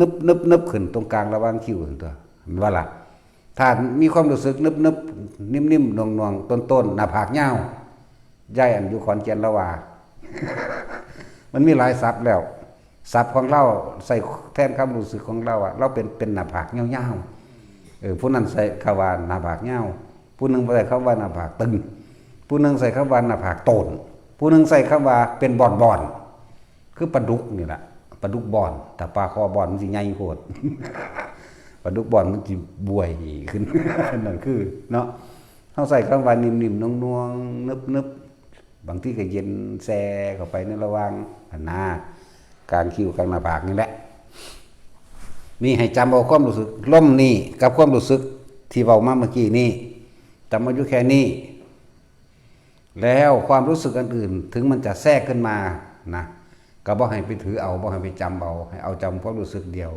นึบนึบนึบขึ้นตรงกลางระหว่างคิ้วพุ้นตัว เห็นบ่ล่ะ ถ้ามีความรู้สึกนึบนึบนิ่มนิ่มๆ หน่วงหน่วงๆ ต้นๆ หน้าผากยาว ยายอันอยู่ขอนแก่นละว่า มันมีหลายศัพท์แล้ว ศัพท์ของลาวใส่แทนความรู้สึกของลาวอะ ลาวเป็น เป็นหน้าผากยาวๆ เออ ผู้นั้นใส่คำว่าหน้าผากยาว ผู้หนึ่งบ่ใส่คำว่าหน้าผากตึง ผู้หนึ่งใส่คำว่าหน้าผากโตน ผู้หนึ่งใส่คำว่าเป็นบ่อนๆ คือปลาดุกนี่แหละ ปลาดุกบ่อน ถ้าปลาคอบ่อนมันสิใหญ่โพด ปลาดุกบ่อนมันสิบวยขึ้น นั่นคือเนาะ เฮาใส่คำว่านิ่มๆ หน่วงๆ นึบๆ บางทีก็เย็นแซ่เข้าไปในระหว่างหั้นนะ กลางคิ้วกลางหน้าผากนี่แหละ นี่ให้จำเอาความรู้สึกลมนี่กับความรู้สึกที่เว้ามาเมื่อกี้นี่ จำเอาอยู่แค่นี้ แล้วความรู้สึกอันอื่น ถึงมันจะแทรกขึ้นมานะ ก็บ่ให้ไปถือเอา บ่ให้ไปจำเอา ให้เอาจำความรู้สึกเดียว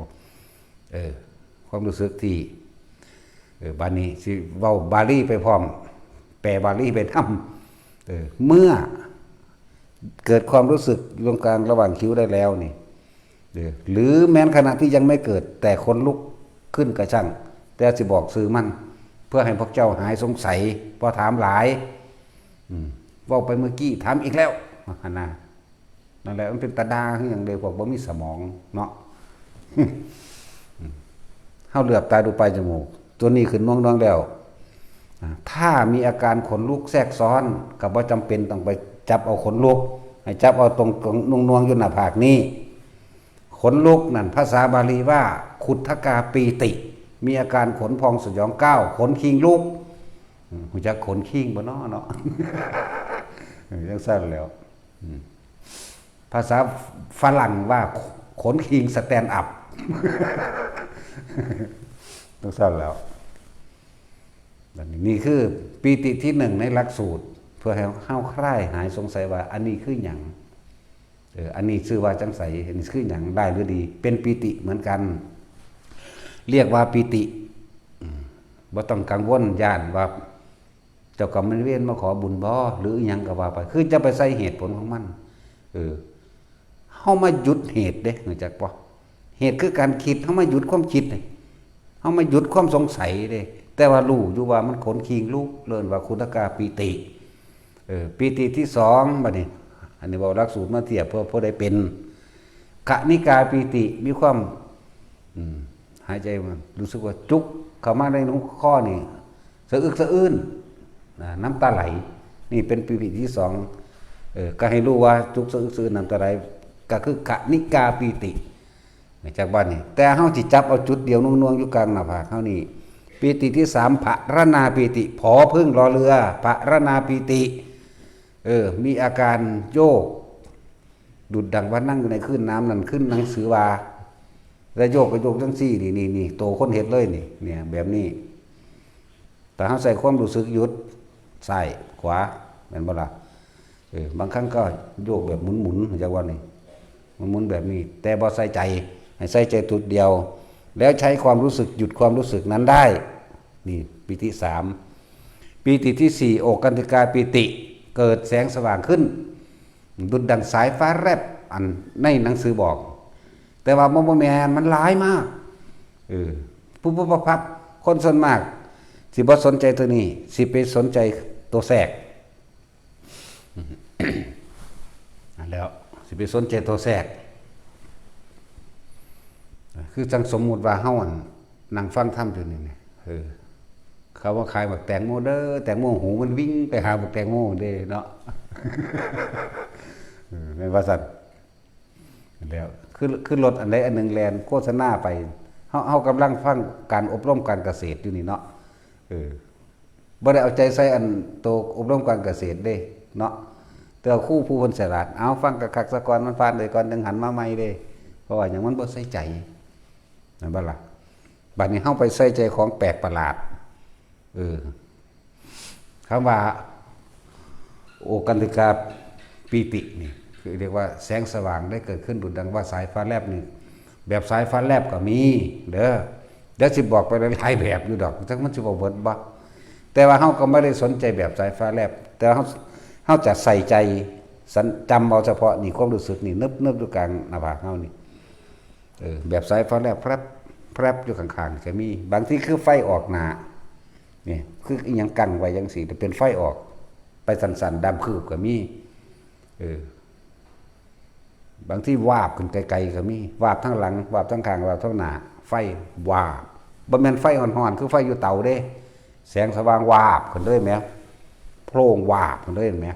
เออ ความรู้สึกที่ เออ บาดนี้สิเว้าบาลีไปพร้อม แปลบาลีไปนำ เออ เมื่อเกิดความรู้สึกตรงกลางระหว่างคิ้วได้แล้วนี่ เออ หรือแม้นขณะที่ยังไม่เกิด แต่ขนลุกขึ้นกระช่าง แต่สิบอกชื่อมัน เพื่อให้พวกเจ้าหายสงสัย เพราะถามหลาย อืม เว้าไปเมื่อกี้ ถามอีกแล้ว หั้นนะ นั่นแหละ มันเป็นตาด่าคือหยังเด้ พวกบ่มีสมองเนาะ เฮาเหลือบตาดูปลายจมูก ตัวนี้ขึ้นหน่วงๆ แล้ว อ่า ถ้ามีอาการขนลุกแทรกซ้อน ก็บ่จำเป็นต้องไปจับเอาขนลุก ให้จับเอาตรงๆ หน่วงๆ อยู่หน้าผากนี่ ขนลุกนั่น ภาษาบาลีว่า ขุททกาปีติ มีอาการขนพองสยองก้าว ขนคิงลุก อืม ฮู้จักขนคิงบ่น้อเนาะ เออ จั่งซั้นแหล้ว อืม ภาษาฝรั่งว่าขนคิง stand up จั่งซั้นแหล้ว อันนี้ นี่คือปีติที่หนึ่งในหลักสูตร เพื่อให้เฮาคลายหายสงสัยว่าอันนี้คือหยัง เออ อันนี้ชื่อว่าจั่งใส อันนี้คือหยัง ร้ายหรือดี เป็นปีติเหมือนกัน เรียกว่าปีติ อืม บ่ต้องกังวลย้านว่า เจ้ากรรมนายเวรมาขอบุญบ่ หรืออิหยังก็ว่าไป คือจะไปใส่เหตุผลของมัน เออ เฮามาหยุดเหตุเด้ รู้จักบ่ เหตุคือการคิด เฮามาหยุดความคิดเด้ เฮามาหยุดความสงสัยเด้ แต่ว่ารู้อยู่ว่ามันขนคิงลุก เอิ้นว่าขุททกาปีติ เออ ปีติที่สอง บัดนี้ อันนี้เว้าหลักสูตรมาเทียบ เพื่อผู้ใดเป็น คณิกาปีติ มีความ อืม หายใจมา รู้สึกว่าจุกเข้ามาในคอนี่ สะอึกสะอื้น นะ น้ำตาไหล นี่เป็นปีติที่สอง เออ ก็ให้รู้ว่าจุกสะอึกสะอื้น น้ำตาไหล ก็คือคณิกาปีติ จากบ้านนี่ แต่เฮาสิจับเอาจุดเดียวหน่วงๆ อยู่กลางหน้าผากเฮานี่ ปีติที่สาม ผะระนาปีติ ผอผึ้งรอเรือ ผะระนาปีติ เออ มีอาการโยก ดุจดังว่านั่งอยู่ในคลื่นน้ำนั่น ขึ้นหนังสือว่า แล้วโยกก็โยกจั่งซี่ นี่ นี่ นี่ โตคนเฮ็ดเลยนี่ เนี่ย แบบนี้ แต่เฮาใส่ความรู้สึกหยุด ซ้าย ขวา แม่นบ่ล่ะ เออ บางครั้งก็โยกแบบหมุนๆ จักว่านี่ หมุนๆ แบบนี้ แต่บ่ใส่ใจ ให้ใส่ใจจุดเดียว แล้วใช้ความรู้สึกหยุดความรู้สึกนั้นได้ นี่ ปีติสาม ปีติที่สี่ โอกันติกาปีติ เกิดแสงสว่างขึ้น ดุจดั่งสายฟ้าแลบ อันในหนังสือบอก แต่ว่ามันบ่แม่น มันหลายมาก เออ ปุ๊บปุ๊บปั๊บปั๊บ คนส่วนมาก สิบ่สนใจตัวนี้ สิไปสนใจตัวแทรก นั่นแหล้ว สิไปสนใจตัวแทรก คือจั่งสมมุติว่าเฮาอัน นั่งฟังธรรมอยู่นี่เนี่ย เออ เขาว่าขายบักแตงโมเด้อ แตงโมหูมันวิ่งไปหาบักแตงโมเด้เนาะ เออ แม่นว่าซั่น แล้ว คือ คือรถอันใดอันหนึ่งแล่นโฆษณาไป เฮา เฮากำลังฟังการอบรมการเกษตรอยู่นี่เนาะ เออ บ่ได้เอาใจใส่อันโตอบรมการเกษตรเด้เนาะ แต่ว่าครูผู้เพิ่นฉลาด เอาฟังคักๆซะก่อน มันผ่านไปก่อน จั่งหันมาใหม่เด้ เพราะว่าหยัง มันบ่ใส่ใจ แม่นบ่ล่ะ บัดนี้เฮาไปใส่ใจของแปลกประหลาด เออ คำว่า โอกันติกาปีตินี่ คือเรียกว่าแสงสว่างได้เกิดขึ้นดุจดังว่าสายฟ้าแลบนี่ แบบสายฟ้าแลบก็มีเด้อ เดี๋ยวสิบอกไปหลายๆแบบอยู่ดอก จักมันสิบ่เบิดบ่ แต่ว่าเฮาก็ไม่ได้สนใจแบบสายฟ้าแลบ แต่เฮา เฮาจะใส่ใจ สัน จำเอาเฉพาะนี่ ความรู้สึกนี่ นึบๆอยู่กลางหน้าผากเฮานี่ เออ แบบสายฟ้าแลบ แพรบ แพรบอยู่ข้างๆก็มี บางทีคือไฟออกหน้า นี่ คืออิหยังกั้งไว้จั่งซี้ แต่เป็นไฟออก ไปสั้นๆ ดำคืบก็มี เออ บางทีวาบขึ้นไกลๆก็มี วาบทั้งหลัง วาบทั้งข้าง วาบทั้งหน้า ไฟวาบ บ่แม่นไฟฮ้อนๆ คือไฟอยู่เตาเด้ แสงสว่างวาบขึ้นเลยแหม โพลงวาบขึ้นเลยแหม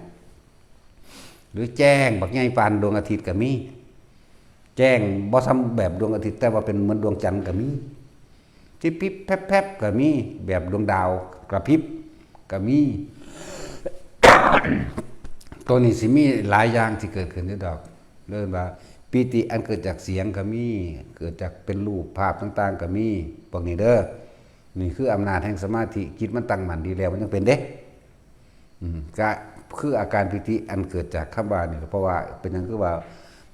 หรือแจ้งบักใหญ่ปานดวงอาทิตย์ก็มี แจ้งบ่ส่ำแบบดวงอาทิตย์ แต่ว่าเป็นเหมือนดวงจันทร์ก็มี ที่พริบแพรบๆก็มี แบบดวงดาวกระพริบก็มี ตัวนี้สิมีหลายอย่างที่เกิดขึ้นอยู่ดอก เรียกว่าปีติอันเกิดจากเสียงก็มี เกิดจากเป็นรูปภาพต่างๆก็มี พวกนี้เด้อ นี่คืออำนาจแห่งสมาธิ จิตมันตั้งมั่นดีแล้ว มันจั่งเป็นเด้ อืม ก็คืออาการปีติอันเกิดจากคำว่านี่ เพราะว่าเป็นหยัง คือว่า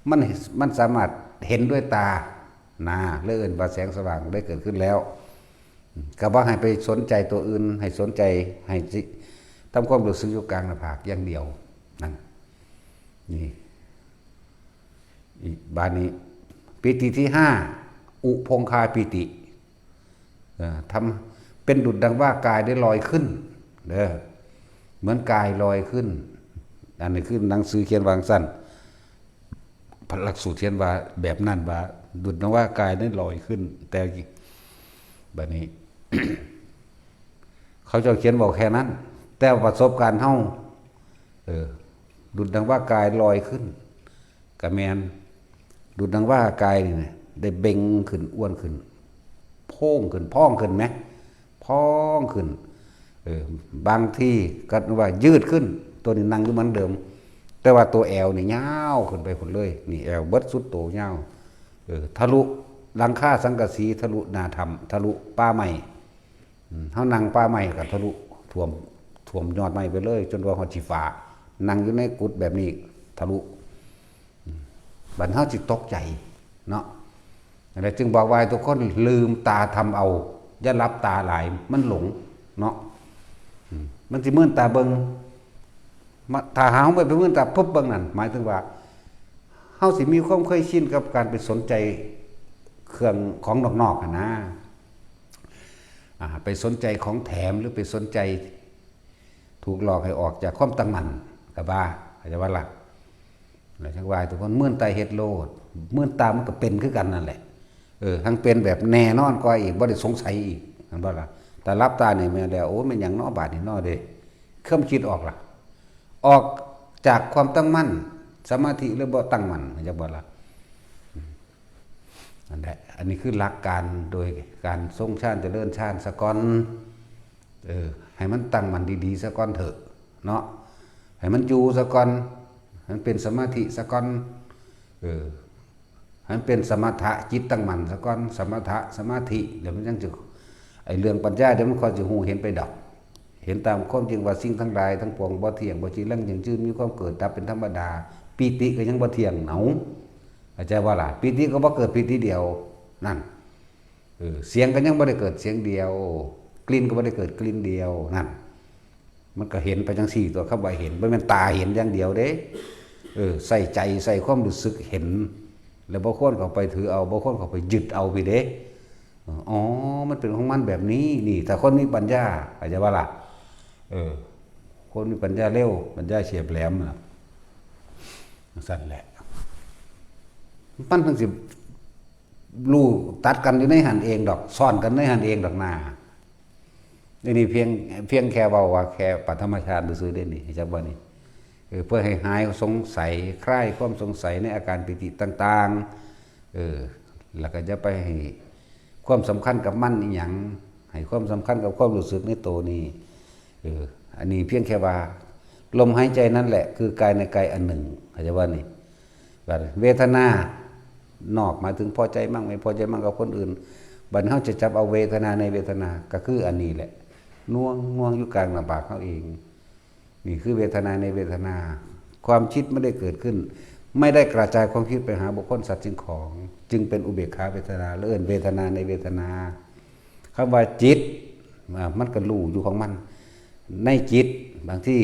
มัน มันสามารถเห็นด้วยตานะ เลยเอิ้นว่าแสงสว่างได้เกิดขึ้นแล้ว อืม ก็บ่ให้ไปสนใจตัวอื่น ให้สนใจ ให้จิ ทำความรู้สึกอยู่กลางหน้าผากอย่างเดียว นั่น นี่ อีกบาดนี้ ปีติที่ห้า อุพงคาปีติ เอ่อ ทำ เป็นดุจดังว่ากายได้ลอยขึ้น เด้อ เหมือนกายลอยขึ้น อันนี้คือหนังสือเขียนว่าจั่งซั้น พระหลักสูตรเขียนว่าแบบนั้น ว่าดุจดังว่ากายได้ลอยขึ้น แต่บาดนี้ เขาเจ้าเขียนบอกแค่นั้น แต่ประสบการณ์เฮา เออ ดุจดังว่ากายลอยขึ้น ก็แม่น ดุจดังว่ากายนี่นะ ได้เบ่งขึ้น อ้วนขึ้น โพ่งขึ้น พองขึ้นไหม พองขึ้น เออ บางทีก็ว่ายืดขึ้น ตัวนี้นั่งอยู่เหมือนเดิม แต่ว่าตัวแอวนี่ยาวขึ้นไปพุ้นเลย นี่แอวเบิดสุดโตยาว เออ ทะลุหลังคาสังกะสี ทะลุหน้าถ้ำ ทะลุป่าไม้ อืม เฮานั่งป่าไม้ก็ทะลุ ท่วม ท่วมยอดไม้ไปเลย จนว่าฮอดขี้ฟ้า นั่งอยู่ในกุฏิแบบนี้ ทะลุ อืม บัดเฮาสิตกใจเนาะ นั่นแหละ จึงบอกว่าให้ทุกคนลืมตาทำเอา อย่าหลับตาหลาย มันหลงเนาะ อืม มันสิมืนตาเบิ่ง มา ถ้าหาเฮาไป ไปมืนตาปุ๊บเบิ่งนั่น หมายถึงว่า เฮาสิมีความเคยชินกับการไปสนใจเครื่องของนอกๆ หั้นนะ อ่า ไปสนใจของแถม หรือไปสนใจถูกหลอกให้ออกจากความตั้งมั่น ก็ว่า เข้าใจบ่ล่ะ แล้วจั่งว่าให้ทุกคนมืนตาเฮ็ดโลด มืนตามันก็เป็นคือกันนั่นแหละ เออ ทั้งเป็นแบบแน่นอนกว่าอีก บ่ได้สงสัยอีก แม่นบ่ล่ะ แต่หลับตานี่แม่นแล้ว โอ้ แม่นหยังน้อบาดนี้น้อเด้ ความคิดออกล่ะ ออกจากความตั้งมั่น สมาธิหรือบ่ตั้งมั่น เข้าใจบ่ล่ะ นั่นแหละ อันนี้คือหลักการโดยการทรงฌานเจริญฌานซะก่อน เออ ให้มันตั้งมั่นดีๆ ซะก่อนเถอะ เนาะ ให้มันอยู่ซะก่อน ให้มันเป็นสมาธิซะก่อน เออ ให้มันเป็นสมถะ จิตตั้งมั่นซะก่อน สมถะ สมาธิ เดี๋ยวมันจั่งจะ ไอ้เรื่องปัญญา เดี๋ยวมันค่อยจะฮู้เห็นไปดอก เห็นตามความจริงว่าสิ่งทั้งหลายทั้งปวงบ่เที่ยง บ่จีรังยั่งยืน มีความเกิดดับเป็นธรรมดา ปีติก็ยังบ่เที่ยง เอ้า เข้าใจบ่ล่ะ ปีติก็บ่เกิดปีติเดียว นั่น เออ เสียงก็ยังบ่ได้เกิดเสียงเดียว กลิ่นก็บ่ได้เกิดกลิ่นเดียว นั่น มันก็เห็นไปจั่งซี้ตัว คำว่าเห็น บ่แม่นตาเห็นอย่างเดียวเด้ เออ ใส่ใจ ใส่ความรู้สึกเห็น แล้วบ่ควรเข้าไปถือเอา บ่ควรเข้าไปยึดเอาพี้เด้ อ๋อ มันเป็นของมันแบบนี้ นี่ ถ้าคนมีปัญญา เข้าใจบ่ล่ะ เออ คนมีปัญญาเร็ว ปัญญาเฉียบแหลมน่ะ จั่งซั้นแหละ มันจั่งสิ รู้ตัดกันอยู่ในหั้นเองดอก ซ่อนกันในหั้นเองดอกนา นี่ นี่เพียง เพียงแค่เว้าว่าแค่ปฐมฌานซื่อๆเด้นี่ จักว่านี่ เออ เพื่อให้หายสงสัย คลายความสงสัยในอาการปีติต่างๆ เออ แล้วก็อย่าไปให้ความสำคัญกับมันอีหยัง ให้ความสำคัญกับความรู้สึกในตัวนี้ เออ อันนี้เพียงแค่ว่า ลมหายใจนั่นแหละ คือกายในกายอันหนึ่ง เข้าใจว่านี่ บัดเวทนานอกหมายถึงพอใจมั่งไม่พอใจมั่งกับคนอื่น บัดเฮาจะจับเอาเวทนาในเวทนา ก็คืออันนี้แหละ น่วงน่วงอยู่กลางหน้าผากเฮาเอง นี่คือเวทนาในเวทนา ความคิดไม่ได้เกิดขึ้น ไม่ได้กระจายความคิดไปหาบุคคลสัตว์สิ่งของ จึงเป็นอุเบกขาเวทนา และเอิ้นเวทนาในเวทนา คำว่าจิต อ่า มันก็รู้อยู่ของมัน ในจิต บางที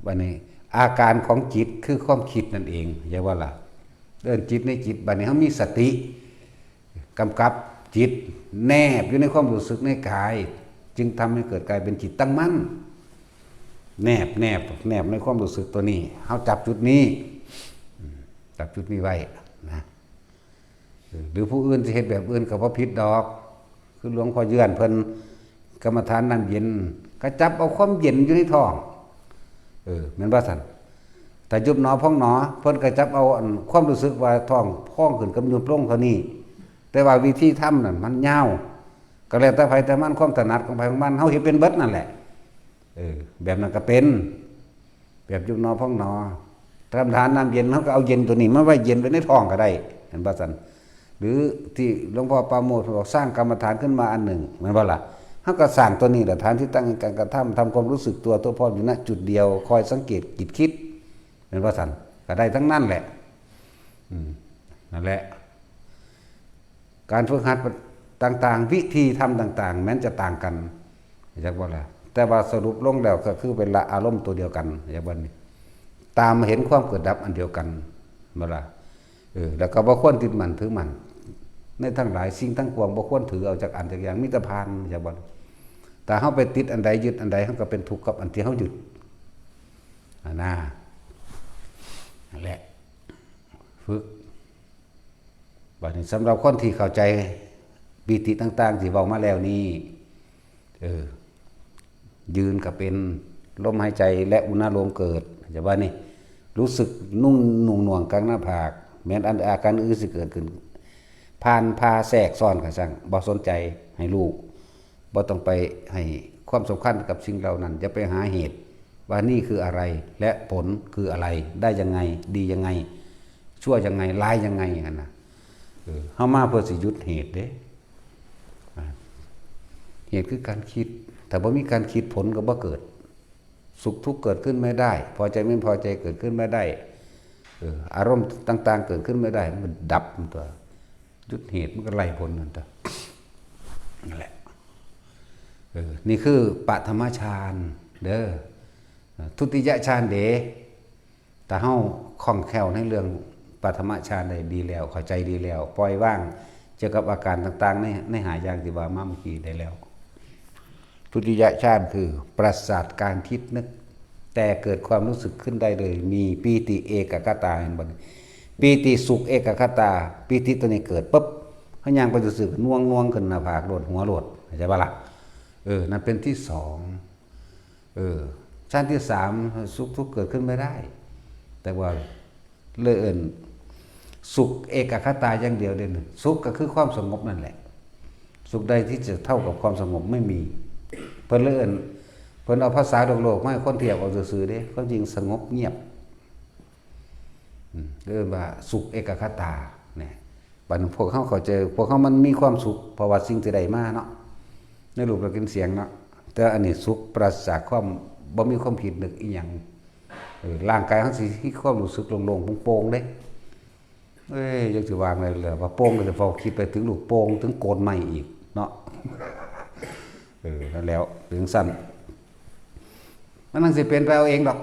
บัดนี้ อาการของจิตคือความคิดนั่นเอง อย่าว่าล่ะ เอิ้นจิตในจิต บัดนี้เฮามีสติ กำกับจิต แนบอยู่ในความรู้สึกในกาย จึงทำให้เกิดกลายเป็นจิตตั้งมั่น แนบ แนบ แนบในความรู้สึกตัวนี้ เฮาจับจุดนี้ อืม จับจุดนี้ไว้นะ เออ หรือผู้อื่นสิเฮ็ดแบบอื่นก็บ่ผิดดอก คือหลวงพ่อเยือนเพิ่นกรรมฐานน้ำเย็น ก็จับเอาความเย็นอยู่ในท้อง เออ แม่นบ่ซั่น ถ้ายุบหนอพองหนอ เพิ่นก็จับเอาอันความรู้สึกว่าท้องพองขึ้นกับยุบลงเท่านี้ แต่ว่าวิธีทำนั่นมันยาว ก็แล้วแต่ไผแต่มัน ความถนัดของไผของมัน เฮาเฮ็ดเป็นเบิดนั่นแหละ เออ แบบนั้นก็เป็น แบบยุบหนอพองหนอ กรรมฐานน้ำเย็น เฮาก็เอาเย็นตัวนี้มาไว้เย็นไว้ในท้องก็ได้ เห็นบ่ซั่น หรือที่หลวงพ่อปราโมทย์บอกสร้างกรรมฐานขึ้นมาอันหนึ่ง แม่นบ่ล่ะ เฮาก็สร้างตัวนี้แหละ ฐานที่ตั้งแห่งการกระทำ ทำความรู้สึกตัวทั่วพร้อมอยู่ณจุดเดียว คอยสังเกตจิตคิด แม่นบ่ซั่น ก็ได้ทั้งนั้นแหละ อืม นั่นแหละ การฝึกหัดต่างๆ วิธีทำต่างๆ แม้นจะต่างกัน จักบ่ล่ะ แต่ว่าสรุปลงแล้วก็คือเป็นละอารมณ์ตัวเดียวกัน จักบ่นี่ ตามเห็นความเกิดดับอันเดียวกัน บ่ล่ะ เออ แล้วก็บ่ควรติดมั่นถือมั่น ในทั้งหลายสิ่งทั้งปวง บ่ควรถือเอาจักอันจักอย่าง มีแต่ผ่าน จักบ่ ถ้าเฮาไปติดอันใดยึดอันใด เฮาก็เป็นทุกข์กับอันที่เฮายึด อ่า นะ นั่นแหละ ฝึก บัดนี้สำหรับคนที่เข้าใจปีติต่างๆ ที่เว้ามาแล้วนี้ เออ ยืนก็เป็น ลมหายใจและอุณาโลมเกิด จะว่านี่ รู้สึกนุ่งหน่วงหน่วงกลางหน้าผาก แม้นอันอาการอื่นสิเกิดขึ้น ผ่าน พา แทรกซ้อนก็ช่าง บ่สนใจ ให้รู้ บ่ต้องไปให้ความสำคัญกับสิ่งเหล่านั้น อย่าไปหาเหตุว่านี่คืออะไร และผลคืออะไร ได้ยังไง ดียังไง ชั่วยังไง ร้ายยังไงหั่นน่ะ เออ เฮามาเพื่อสิหยุดเหตุเด้ อ่า เหตุคือการคิด ถ้าบ่มีการคิดผลก็บ่เกิด สุขทุกข์เกิดขึ้นไม่ได้ พอใจไม่พอใจเกิดขึ้นไม่ได้ เออ อารมณ์ต่างๆ เกิดขึ้นไม่ได้ มันดับมันตัว หยุดเหตุมันก็ไล่ผลนั่นตัว นั่นแหละ เออ นี่คือปฐมฌานเด้อ ทุติยฌานเด้ ถ้าเฮาคล่องแคล่วในเรื่องปฐมฌานได้ดีแล้ว เข้าใจดีแล้ว ปล่อยวางเกี่ยวกับอาการต่างๆ ใน ในห้าอย่างที่ว่ามาเมื่อกี้ได้แล้ว ทุติยฌานคือปราศจากการคิดนึก แต่เกิดความรู้สึกขึ้นได้เลย มีปีติเอกัคคตา เห็นบ่ ปีติสุขเอกัคคตา ปีติตัวนี้เกิดปุ๊บ เฮาย่างไปซื่อๆ น่วงๆ ขึ้นหน้าผากโลด หัวโลด เข้าใจบ่ล่ะ เออ นั่นเป็นที่สอง เออ ฌานที่สาม สุขทุกข์เกิดขึ้นไม่ได้ แต่ว่าเลยเอิ้นสุขเอกัคคตาอย่างเดียวเด้อ สุขก็คือความสงบนั่นแหละ สุขใดที่จะเท่ากับความสงบไม่มี เพิ่นเลยเอิ้น เพิ่นเอาภาษาโลกๆ มาให้คนเทียบเอาซื่อๆ เด้ ความจริงสงบเงียบ อืม เอิ้นว่าสุขเอกัคคตา เนี่ย บัดนี้พวกเฮาเข้าใจ พวกเฮามันมีความสุข เพราะว่าสิ่งที่ได้มาเนาะ ในรูปรสกลิ่นเสียงเนาะ แต่อันนี้สุขปราศจากความ บ่มีความคิดนึกอีหยัง เออ ร่างกายเฮาสิมีความรู้สึกโล่งๆ โปร่งๆ เด้ เอ้ย จักสิว่าไงเลย ว่าโปร่งก็จะพอคิดไปถึงลูกโป่ง ถึงโกนไม้อีกเนาะ เออ นั่นแล้ว ถึงสั้น มันจั่งสิเป็นไปเอาเองดอก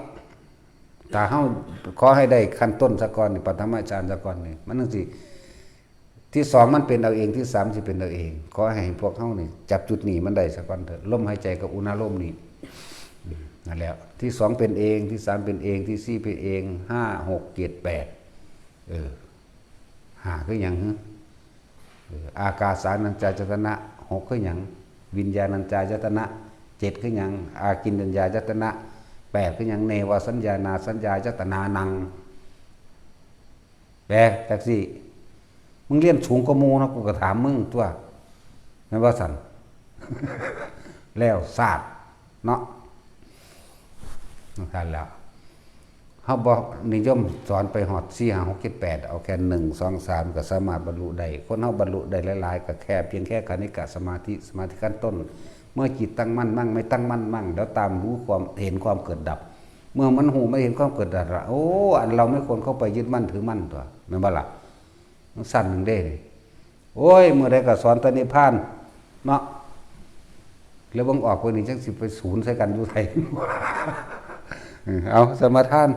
ถ้าเฮาขอให้ได้ขั้นต้นซะก่อนนี่ ปฐมฌานซะก่อนนี่ มันจั่งสิ ที่สองมันเป็นเอาเอง ที่สามสิเป็นเอาเอง ขอให้พวกเฮานี่จับจุดนี้มันได้ซะก่อนเถอะ ลมหายใจกับอุณาโลมนี่ อืม นั่นแหละ ที่สองเป็นเอง ที่สามเป็นเอง ที่สี่เป็นเอง ห้า หก เจ็ด แปด เออ ห้าคือหยังฮะ อากาสานัญจายตนะหกคือหยัง วิญญาณัญจายตนะเจ็ดคือหยัง อากินจัญญายตนะแปดคือหยัง เนวสัญญานาสัญญายตนานัง แปลจักสิ มึงเรียนสูงกว่าหมู่เนาะ กูก็ถามมึงตัว แม่นบ่ซั่น แล้วซาดเนาะ นั่นแล้ว เฮาบ่นิยมสอนไปฮอดสี่ ห้า หก เจ็ด แปด เอาแค่หนึ่ง สอง สาม ก็สามารถบรรลุได้ คนเฮาบรรลุได้หลายๆ ก็แค่เพียงแค่คณิกะสมาธิ สมาธิขั้นต้น เมื่อจิตตั้งมั่นมั่ง ไม่ตั้งมั่นมั่ง แล้วตามรู้ความเห็นความเกิดดับ เมื่อมันฮู้มันเห็นความเกิดดับละ โอ้ อันเราไม่ควรเข้าไปยึดมั่นถือมั่นตัว แม่นบ่ล่ะ มันสั้นหนึ่งเด้ โอ้ย มื้อใดก็สอนแต่นิพพานเนาะ แล้วเบิ่งออกไปนี่จังสิไปศูนย์ใส่กันอยู่ไส เออ เอาสมาทาน